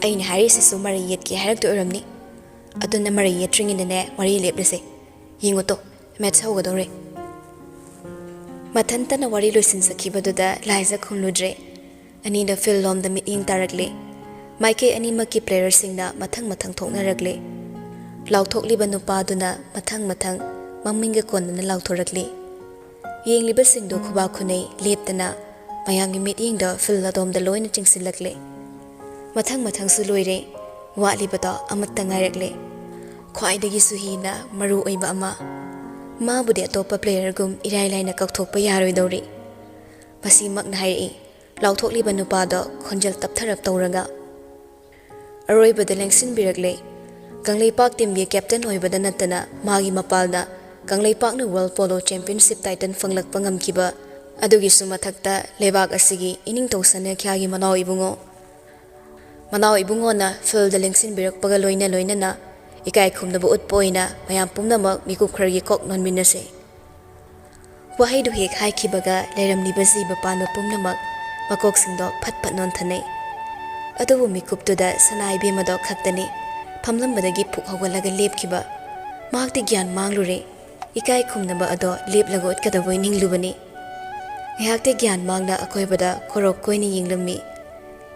ꯑꯩꯅ ꯍꯥꯏꯔꯤꯁꯤꯁꯨ ꯃꯔꯩ ꯌꯦꯠꯀꯦ ꯍꯥꯏꯔꯛꯇꯣꯏ ꯑꯣꯏꯔꯝꯅꯤ꯫ ꯑꯗꯨꯅ ꯃꯔꯩ ꯌꯦꯠꯇ꯭ꯔꯤꯉꯩꯗꯅꯦ ꯋꯥꯔꯤ ꯂꯦꯞꯂꯁꯦ꯫ ꯌꯦꯡꯉꯨ ꯇꯣ, ꯃꯦꯠꯁ ꯍꯧꯒꯗꯧꯔꯦ꯫" ꯃꯊꯟꯇꯅ ꯋꯥꯔꯤ ꯂꯣꯏꯁꯤꯟꯖꯈꯤꯕꯗꯨꯗ ꯂꯥꯏꯖ ꯈꯨꯝꯂꯨꯗ꯭ꯔꯦ꯫ ꯑꯅꯤꯗꯣ ꯐꯤꯜ ꯂꯣꯝꯗ ꯃꯤꯠꯌꯦꯡ ꯇꯥꯔꯛꯂꯦ꯫ ꯃꯥꯏꯀꯩ ꯑꯅꯤꯃꯛꯀꯤ ꯄ꯭ꯂꯦꯌꯔꯁꯤꯡꯅ ꯃꯊꯪ ꯃꯊꯪ ꯊꯣꯛꯅꯔꯛꯂꯦ꯫ ꯂꯥꯎꯊꯣꯛꯂꯤꯕ ꯅꯨꯄꯥꯗꯨꯅ ꯃꯊꯪ ꯃꯊꯪ ꯃꯃꯤꯡꯒ ꯀꯣꯟꯅꯅ ꯂꯥꯎꯊꯣꯔꯛꯂꯦ꯫ ꯌꯦꯡꯂꯤꯕꯁꯤꯡꯗꯨ ꯈꯨꯕꯥꯛ ꯈꯨꯅꯩ ꯂꯦꯞꯇꯅ꯫ ꯃꯌꯥꯝꯒꯤ ꯃꯤꯠꯌꯦꯡꯗꯣ ꯐꯤꯜ ꯑꯗꯣꯝꯗ ꯂꯣꯏꯅ ꯆꯤꯡꯁꯤꯜꯂꯛꯂꯦ꯫ ꯃꯊꯪ ꯃꯊꯪꯁꯨ ꯂꯣꯏꯔꯦ꯫ ꯋꯥꯠꯂꯤꯕꯗꯣ ꯑꯃꯠꯇ ꯉꯥꯏꯔꯛꯂꯦ꯫ ꯈ꯭ꯋꯥꯏꯗꯒꯤꯁꯨ ꯍꯦꯟꯅ ꯃꯔꯨ ꯑꯣꯏꯕ ꯑꯃ꯫ ꯃꯥꯕꯨꯗꯤ ꯑꯇꯣꯞꯄ ꯄ꯭ꯂꯦꯌꯔꯒꯨꯝ ꯏꯔꯥꯏ ꯂꯥꯏꯅ ꯀꯥꯎꯊꯣꯛꯄ ꯌꯥꯔꯣꯏꯗꯧꯔꯤ꯫ ꯃꯁꯤꯃꯛꯅ ꯍꯥꯏꯔꯛꯏ ꯂꯥꯎꯊꯣꯛꯂꯤꯕ ꯅꯨꯄꯥꯗꯣ ꯈꯣꯟꯖꯦꯜ ꯇꯞꯊꯔꯞ ꯇꯧꯔꯒ꯫ ꯑꯔꯣꯏꯕꯗ ꯂꯦꯡꯁꯤꯟꯕꯤꯔꯛꯂꯦ꯫ ꯀꯪꯂꯩꯄꯥꯛ ꯇꯤꯝꯒꯤ ꯀꯦꯞꯇꯦꯟ ꯑꯣꯏꯕꯗ ꯅꯠꯇꯅ ꯃꯥꯒꯤ ꯃꯄꯥꯜꯗ ꯀꯪꯂꯩꯄꯥꯛꯅ ꯋꯥꯔꯜ ꯄꯣꯂꯣ ꯆꯦꯝꯄꯤꯌꯟꯁꯤꯞ ꯇꯥꯏꯇꯜ ꯐꯪꯂꯛꯄ ꯉꯝꯈꯤꯕ, ꯑꯗꯨꯒꯤꯁꯨ ꯃꯊꯛꯇ ꯂꯩꯕꯥꯛ ꯑꯁꯤꯒꯤ ꯏꯅꯤꯡꯊꯧ ꯁꯅꯥꯈ꯭ꯌꯥꯒꯤ ꯃꯅꯥꯎ ꯏꯕꯨꯡꯉꯣ꯫ ꯃꯅꯥꯎ ꯏꯕꯨꯡꯉꯣꯅ ꯐꯤꯜꯗ ꯂꯦꯡꯁꯤꯟꯕꯤꯔꯛꯄꯒ ꯂꯣꯏꯅ ꯂꯣꯏꯅꯅ ꯏꯀꯥꯏ ꯈꯨꯝꯅꯕ ꯎꯠꯄ ꯑꯣꯏꯅ ꯃꯌꯥꯝ ꯄꯨꯝꯅꯃꯛ ꯃꯤꯀꯨꯞ ꯈꯔꯒꯤ ꯀꯣꯛ ꯅꯣꯟꯃꯤꯟꯅꯁꯦ꯫ ꯋꯥꯍꯩꯗꯨ ꯍꯦꯛ ꯍꯥꯏꯈꯤꯕꯒ ꯂꯩꯔꯝꯂꯤꯕ ꯖꯤꯕ ꯄꯥꯟꯕ ꯄꯨꯝꯅꯃꯛ ꯃꯀꯣꯛꯁꯤꯡꯗꯣ ꯐꯠ ꯐꯠ ꯅꯣꯟꯊꯅꯩ꯫ ꯑꯗꯨꯕꯨ ꯃꯤꯀꯨꯞꯇꯨꯗ ꯁꯅꯥ ꯏꯕꯦꯝꯃꯗꯣ ꯈꯛꯇꯅꯤ ꯐꯝꯂꯝꯕꯗꯒꯤ ꯐꯨꯛ ꯍꯧꯒꯠꯂꯒ ꯂꯦꯞꯈꯤꯕ꯫ ꯃꯍꯥꯛꯇꯤ ꯒ꯭ꯌꯥꯟ ꯃꯥꯡꯂꯨꯔꯦ꯫ ꯏꯀꯥꯏ ꯈꯨꯝꯅꯕ ꯑꯗꯣ ꯂꯦꯞꯂꯒ ꯎꯠꯀꯗꯕꯣꯏ ꯅꯤꯡꯂꯨꯕꯅꯤ꯫ ꯉꯥꯏꯍꯥꯛꯇꯤ ꯒ꯭ꯌꯥꯟ ꯃꯥꯡꯅ ꯑꯀꯣꯏꯕꯗ ꯀꯣꯔꯣꯛ ꯀꯣꯏꯅ ꯌꯦꯡꯂꯝꯃꯤ꯫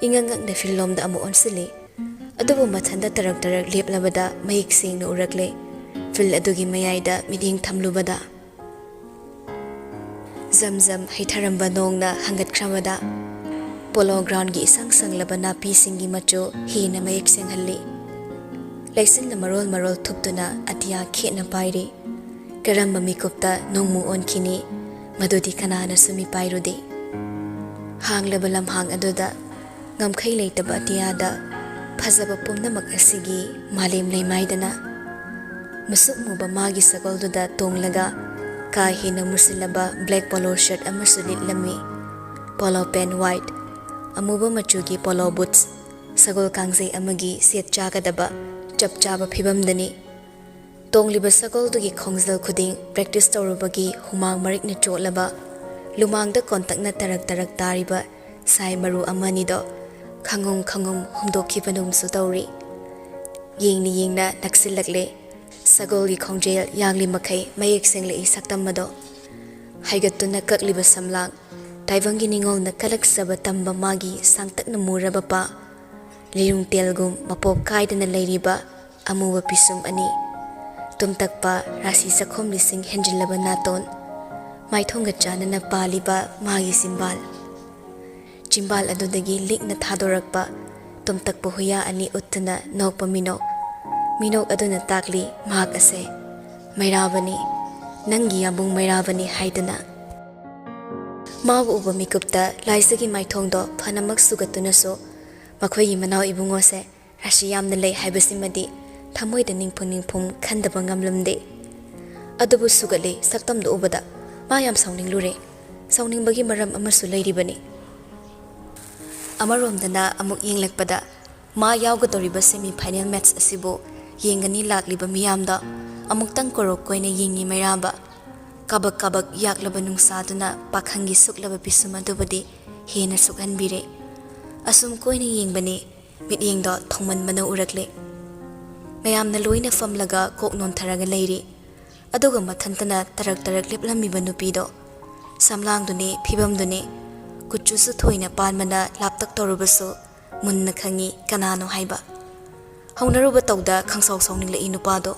ꯏꯉꯛ ꯉꯛꯅ ꯐꯤꯜꯂꯣꯝꯗ ꯑꯃꯨꯛ ꯑꯣꯟꯁꯤꯜꯂꯤ꯫ ꯑꯗꯨꯕꯨ ꯃꯊꯟꯇ ꯇꯔꯛ ꯇꯔꯛ ꯂꯦꯞꯂꯕꯗ ꯃꯌꯦꯛ ꯁꯦꯡꯅ ꯎꯔꯛꯂꯦ꯫ ꯐꯤꯜ ꯑꯗꯨꯒꯤ ꯃꯌꯥꯏꯗ ꯃꯤꯠꯌꯦꯡ ꯊꯝꯂꯨꯕꯗ ꯖꯝ ꯖꯝ ꯍꯩꯊꯔꯝꯕ ꯅꯣꯡꯅ ꯍꯪꯒꯠꯈ꯭ꯔꯕꯗ ꯄꯣꯂꯣ ꯒ꯭ꯔꯥꯎꯟꯒꯤ ꯏꯁꯪ ꯁꯪꯂꯕ ꯅꯥꯄꯤꯁꯤꯡꯒꯤ ꯃꯆꯨ ꯍꯦꯟꯅ ꯃꯌꯦꯛ ꯁꯦꯡꯍꯜꯂꯤ꯫ ꯂꯩꯆꯤꯟꯅ ꯃꯔꯣꯜ ꯃꯔꯣꯜ ꯊꯨꯞꯇꯨꯅ ꯑꯇꯤꯌꯥ ꯈꯦꯠꯅ ꯄꯥꯏꯔꯤ꯫ ꯀꯔꯝꯕ ꯃꯤꯀꯨꯞꯇ ꯅꯣꯡꯃꯨ ꯑꯣꯟꯈꯤꯅꯤ, ꯃꯗꯨꯗꯤ ꯀꯅꯥꯅꯁꯨ ꯃꯤꯄꯥꯏꯔꯨꯗꯦ꯫ ꯍꯥꯡꯂꯕ ꯂꯝꯍꯥꯡ ꯑꯗꯨꯗ ꯉꯝꯈꯩ ꯂꯩꯇꯕ ꯑꯇꯤꯌꯥꯗ ꯐꯖꯕ ꯄꯨꯝꯅꯃꯛ ꯑꯁꯤꯒꯤ ꯃꯥꯂꯦꯝ ꯂꯩꯃꯥꯏꯗꯅ ꯃꯁꯨꯛ ꯃꯨꯕ ꯃꯥꯒꯤ ꯁꯒꯣꯜꯗꯨꯗ ꯇꯣꯡꯂꯒ ꯀꯥ ꯍꯦꯟꯅ ꯃꯨꯁꯤꯜꯂꯕ ꯕ꯭ꯂꯦꯛ ꯄꯣꯂꯣ ꯁꯔꯠ ꯑꯃꯁꯨ ꯂꯤꯠꯂꯝꯃꯤ꯫ ꯄꯣꯂꯣ ꯄꯦꯟ ꯋꯥꯏꯠ, ꯑꯃꯨꯕ ꯃꯆꯨꯒꯤ ꯄꯣꯂꯣ ꯕꯨꯠꯁ, ꯁꯒꯣꯜ ꯀꯥꯡꯖꯩ ꯑꯃꯒꯤ ꯁꯦꯠ ꯆꯥꯒꯗꯕ ꯆꯞ ꯆꯥꯕ ꯐꯤꯕꯝꯗꯅꯤ꯫ ꯇꯣꯡꯂꯤꯕ ꯁꯒꯣꯜꯗꯨꯒꯤ ꯈꯣꯡꯖꯦꯜ ꯈꯨꯗꯤꯡ ꯄ꯭ꯔꯦꯛꯇꯤꯁ ꯇꯧꯔꯨꯕꯒꯤ ꯍꯨꯃꯥꯡ ꯃꯔꯤꯛꯅ ꯆꯣꯠꯂꯕ ꯂꯨꯃꯥꯡꯗ ꯀꯣꯟꯇꯛꯅ ꯇꯔꯛ ꯇꯔꯛ ꯇꯥꯔꯤꯕ ꯁꯥꯏ ꯃꯔꯨ ꯑꯃꯅꯤꯗꯣ ꯈꯪꯉꯨꯝ ꯈꯪꯉꯨꯝ ꯍꯨꯝꯗꯣꯛꯈꯤꯕꯒꯨꯝꯁꯨ ꯇꯧꯔꯤ꯫ ꯌꯦꯡꯅ ꯌꯦꯡꯅ ꯅꯛꯁꯤꯜꯂꯛꯂꯦ꯫ ꯁꯒꯣꯜꯒꯤ ꯈꯣꯡꯖꯦꯜ ꯌꯥꯡꯂꯤ ꯃꯈꯩ ꯃꯌꯦꯛ ꯁꯦꯡꯂꯛꯏ ꯁꯛꯇꯝ ꯑꯗꯣ꯫ ꯍꯥꯏꯒꯠꯇꯨꯅ ꯀꯛꯂꯤꯕ ꯁꯝꯂꯥꯡ, ꯇꯥꯏꯕꯪꯒꯤ ꯅꯤꯡꯉꯣꯜꯅ ꯀꯜꯂꯛꯆꯕ ꯇꯝꯕ ꯃꯥꯒꯤ ꯁꯥꯡꯇꯛꯅ ꯃꯨꯔꯕ ꯄꯥ, ꯂꯤꯔꯨꯡ ꯇꯦꯜꯒꯨꯝ ꯃꯄꯣꯞ ꯀꯥꯏꯗꯅ ꯂꯩꯔꯤꯕ ꯑꯃꯨꯕ ꯄꯤꯁꯨꯝ ꯑꯅꯤ, ꯇꯨꯝꯇꯛꯄ ꯔꯥꯁꯤ ꯆꯈꯣꯝ ꯂꯤꯁꯤꯡ ꯍꯦꯟꯖꯤꯜꯂꯕ ꯅꯥꯇꯣꯟ, ꯃꯥꯏꯊꯣꯡꯒ ꯆꯥꯟꯅꯅ ꯄꯥꯜꯂꯤꯕ ꯃꯥꯒꯤ ꯆꯤꯝꯕꯥꯜ, ꯆꯤꯝꯕꯥꯜ ꯑꯗꯨꯗꯒꯤ ꯂꯤꯛꯅ ꯊꯥꯗꯣꯔꯛꯄ ꯇꯨꯝꯇꯛꯄ ꯍꯨꯌꯥ ꯑꯅꯤ ꯎꯠꯇꯨꯅ ꯅꯣꯛꯄ ꯃꯤꯅꯣꯛ, ꯃꯤꯅꯣꯛ ꯑꯗꯨꯅ ꯇꯥꯛꯂꯤ ꯃꯍꯥꯛ ꯑꯁꯦ ꯃꯩꯔꯥꯕꯅꯤ, ꯅꯪꯒꯤ ꯌꯥꯝꯕꯨꯡ ꯃꯩꯔꯥꯕꯅꯤ ꯍꯥꯏꯗꯨꯅ꯫ ꯃꯥꯕꯨ ꯎꯕ ꯃꯤꯀꯨꯞꯇ ꯂꯥꯏꯖꯒꯤ ꯃꯥꯏꯊꯣꯡꯗꯣ ꯐꯅꯃꯛ ꯁꯨꯒꯠꯇꯨꯅꯁꯨ ꯃꯈꯣꯏꯒꯤ ꯃꯅꯥꯎ ꯏꯕꯨꯡꯉꯣꯁꯦ ꯔꯥꯁꯤ ꯌꯥꯝꯅ ꯂꯩ ꯍꯥꯏꯕꯁꯤꯃꯗꯤ ꯊꯃꯣꯏꯗ ꯅꯤꯡꯐꯨꯡ ꯅꯤꯡꯐꯨꯡ ꯈꯟꯗꯕ ꯉꯝꯂꯝꯗꯦ꯫ ꯑꯗꯨꯕꯨ ꯁꯨꯒꯠꯂꯤ ꯁꯛꯇꯝꯗꯨ ꯎꯕꯗ ꯃꯥ ꯌꯥꯝ ꯁꯥꯎꯅꯤꯡꯂꯨꯔꯦ꯫ ꯁꯥꯎꯅꯤꯡꯕꯒꯤ ꯃꯔꯝ ꯑꯃꯁꯨ ꯂꯩꯔꯤꯕꯅꯤ꯫ ꯑꯃꯔꯣꯝꯗꯅ ꯑꯃꯨꯛ ꯌꯦꯡꯂꯛꯄꯗ ꯃꯥ ꯌꯥꯎꯒꯗꯧꯔꯤꯕ semi final match ꯑꯁꯤꯕꯨ ꯌꯦꯡꯒꯅꯤ ꯂꯥꯛꯂꯤꯕ ꯃꯤꯌꯥꯝꯗ ꯑꯃꯨꯛꯇꯪ ꯀꯣꯔꯣꯛ ꯀꯣꯏꯅ ꯌꯦꯡꯉꯤ ꯃꯩꯔꯥꯕ꯫ ꯀꯥꯕꯛ ꯀꯥꯕꯛ ꯌꯥꯛꯂꯕ ꯅꯨꯡꯁꯥꯗꯨꯅ ꯄꯥꯈꯪꯒꯤ ꯁꯨꯛꯂꯕ ꯄꯤꯁꯨꯝ ꯑꯗꯨꯕꯨꯗꯤ ꯍꯦꯟꯅ ꯁꯨꯛꯍꯟꯕꯤꯔꯦ꯫ ꯑꯁꯨꯝ ꯀꯣꯏꯅ ꯌꯦꯡꯕꯅꯤ, ꯃꯤꯠꯌꯦꯡꯗꯣ ꯊꯧꯃꯟꯕꯅ ꯎꯔꯛꯂꯦ꯫ ꯃꯌꯥꯝꯅ ꯂꯣꯏꯅ ꯐꯝꯂꯒ ꯀꯣꯛ ꯅꯣꯟꯊꯔꯒ ꯂꯩꯔꯤ꯫ ꯑꯗꯨꯒ ꯃꯊꯟꯇꯅ ꯇꯔꯛ ꯇꯔꯛ ꯂꯦꯞꯂꯝꯃꯤꯕ ꯅꯨꯄꯤꯗꯣ꯫ ꯁꯝꯂꯥꯡꯗꯨꯅꯤ, ꯐꯤꯕꯝꯗꯨꯅꯤ, ꯀꯨꯆꯨꯁꯨ ꯊꯣꯏꯅ ꯄꯥꯟꯕꯅ ꯂꯥꯞꯇꯛ ꯇꯧꯔꯨꯕꯁꯨ ꯃꯨꯟꯅ ꯈꯪꯉꯤ ꯀꯅꯥꯅꯣ ꯍꯥꯏꯕ꯫ ꯍꯧꯅꯔꯨꯕ ꯇꯧꯗ ꯈꯪꯁꯥꯎ ꯁꯥꯎꯅꯤꯡꯂꯛꯏ ꯅꯨꯄꯥꯗꯣ꯫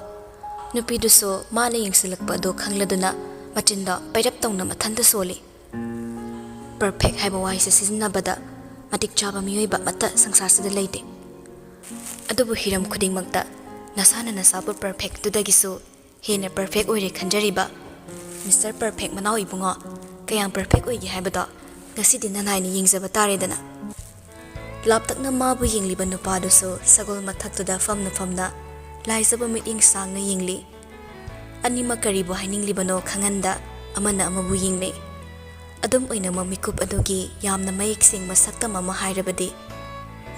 ꯅꯨꯄꯤꯗꯨꯁꯨ ꯃꯥꯅ ꯌꯦꯡꯁꯤꯜꯂꯛꯄ ꯑꯗꯨ ꯈꯪꯂꯗꯨꯅ ꯃꯆꯤꯟꯗꯣ ꯄꯩꯔꯞ ꯇꯧꯅ ꯃꯊꯟꯇ ꯁꯣꯜꯂꯤ꯫ ꯄꯔꯐꯦꯛ ꯍꯥꯏꯕ ꯋꯥꯍꯩꯁꯦ ꯁꯤꯖꯤꯟꯅꯕꯗ ꯃꯇꯤꯛ ꯆꯥꯕ ꯃꯤꯑꯣꯏꯕ ꯑꯃꯠꯇ ꯁꯪꯁꯥꯔꯁꯤꯗ ꯂꯩꯇꯦ꯫ ꯑꯗꯨꯕꯨ ꯍꯤꯔꯝ ꯈꯨꯗꯤꯡꯃꯛꯇ ꯅꯁꯥꯅ ꯅꯁꯥꯕꯨ ꯄꯔꯐꯦꯛꯇꯨꯗꯒꯤꯁꯨ ꯍꯦꯟꯅ ꯄꯔꯐꯦꯛ ꯑꯣꯏꯔꯦ ꯈꯟꯖꯔꯤꯕ ꯃꯤꯁꯇꯔ ꯄꯔꯐꯦꯛ ꯃꯅꯥꯎ ꯏꯕꯨꯡꯉꯣ, ꯀꯌꯥꯝ ꯄꯔꯐꯦꯛ ꯑꯣꯏꯒꯦ ꯍꯥꯏꯕꯗꯣ ꯉꯁꯤꯗꯤ ꯅꯅꯥꯏꯅ ꯌꯦꯡꯖꯕ ꯇꯥꯔꯦꯗꯅ꯫ ꯂꯥꯞꯇꯛꯅ ꯃꯥꯕꯨ ꯌꯦꯡꯂꯤꯕ ꯅꯨꯄꯥꯗꯨꯁꯨ ꯁꯒꯣꯜ ꯃꯊꯛꯇꯨꯗ ꯐꯝꯅ ꯐꯝꯅ ꯂꯥꯏꯖꯕ ꯃꯤꯠꯌꯦꯡ ꯁꯥꯡꯅ ꯌꯦꯡꯂꯤ꯫ ꯑꯅꯤꯃꯛ ꯀꯔꯤꯕꯨ ꯍꯥꯏꯅꯤꯡꯂꯤꯕꯅꯣ ꯈꯪꯍꯟꯗ ꯑꯃꯅ ꯑꯃꯕꯨ ꯌꯦꯡꯂꯤ꯫ ꯑꯗꯨꯝ ꯑꯣꯏꯅꯃꯛ ꯃꯤꯀꯨꯞ ꯑꯗꯨꯒꯤ ꯌꯥꯝꯅ ꯃꯌꯦꯛ ꯁꯦꯡꯕ ꯁꯛꯇꯝ ꯑꯃ ꯍꯥꯏꯔꯕꯗꯤ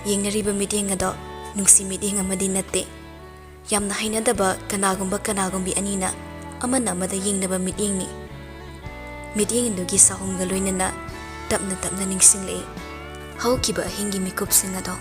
ꯌꯦꯡꯅꯔꯤꯕ ꯃꯤꯠꯌꯦꯡ ꯑꯗꯣ ꯅꯨꯡꯁꯤ ꯃꯤꯠꯌꯦꯡ ꯑꯃꯗꯤ ꯅꯠꯇꯦ꯫ ꯌꯥꯝꯅ ꯍꯩꯅꯗꯕ ꯀꯅꯥꯒꯨꯝꯕ ꯀꯅꯥꯒꯨꯝꯕꯤ ꯑꯅꯤꯅ ꯑꯃꯅ ꯑꯃꯗ ꯌꯦꯡꯅꯕ ꯃꯤꯠꯌꯦꯡꯅꯤ꯫ ꯃꯤꯠꯌꯦꯡ ꯑꯗꯨꯒꯤ ꯁꯥꯍꯨꯝꯒ ꯂꯣꯏꯅꯅ ꯇꯞꯅ ꯇꯞꯅ ꯅꯤꯡꯁꯤꯡꯂꯛꯏ ꯍꯧꯈꯤꯕ ꯑꯍꯤꯡꯒꯤ ꯃꯤꯀꯨꯞꯁꯤꯡ ꯑꯗꯣ꯫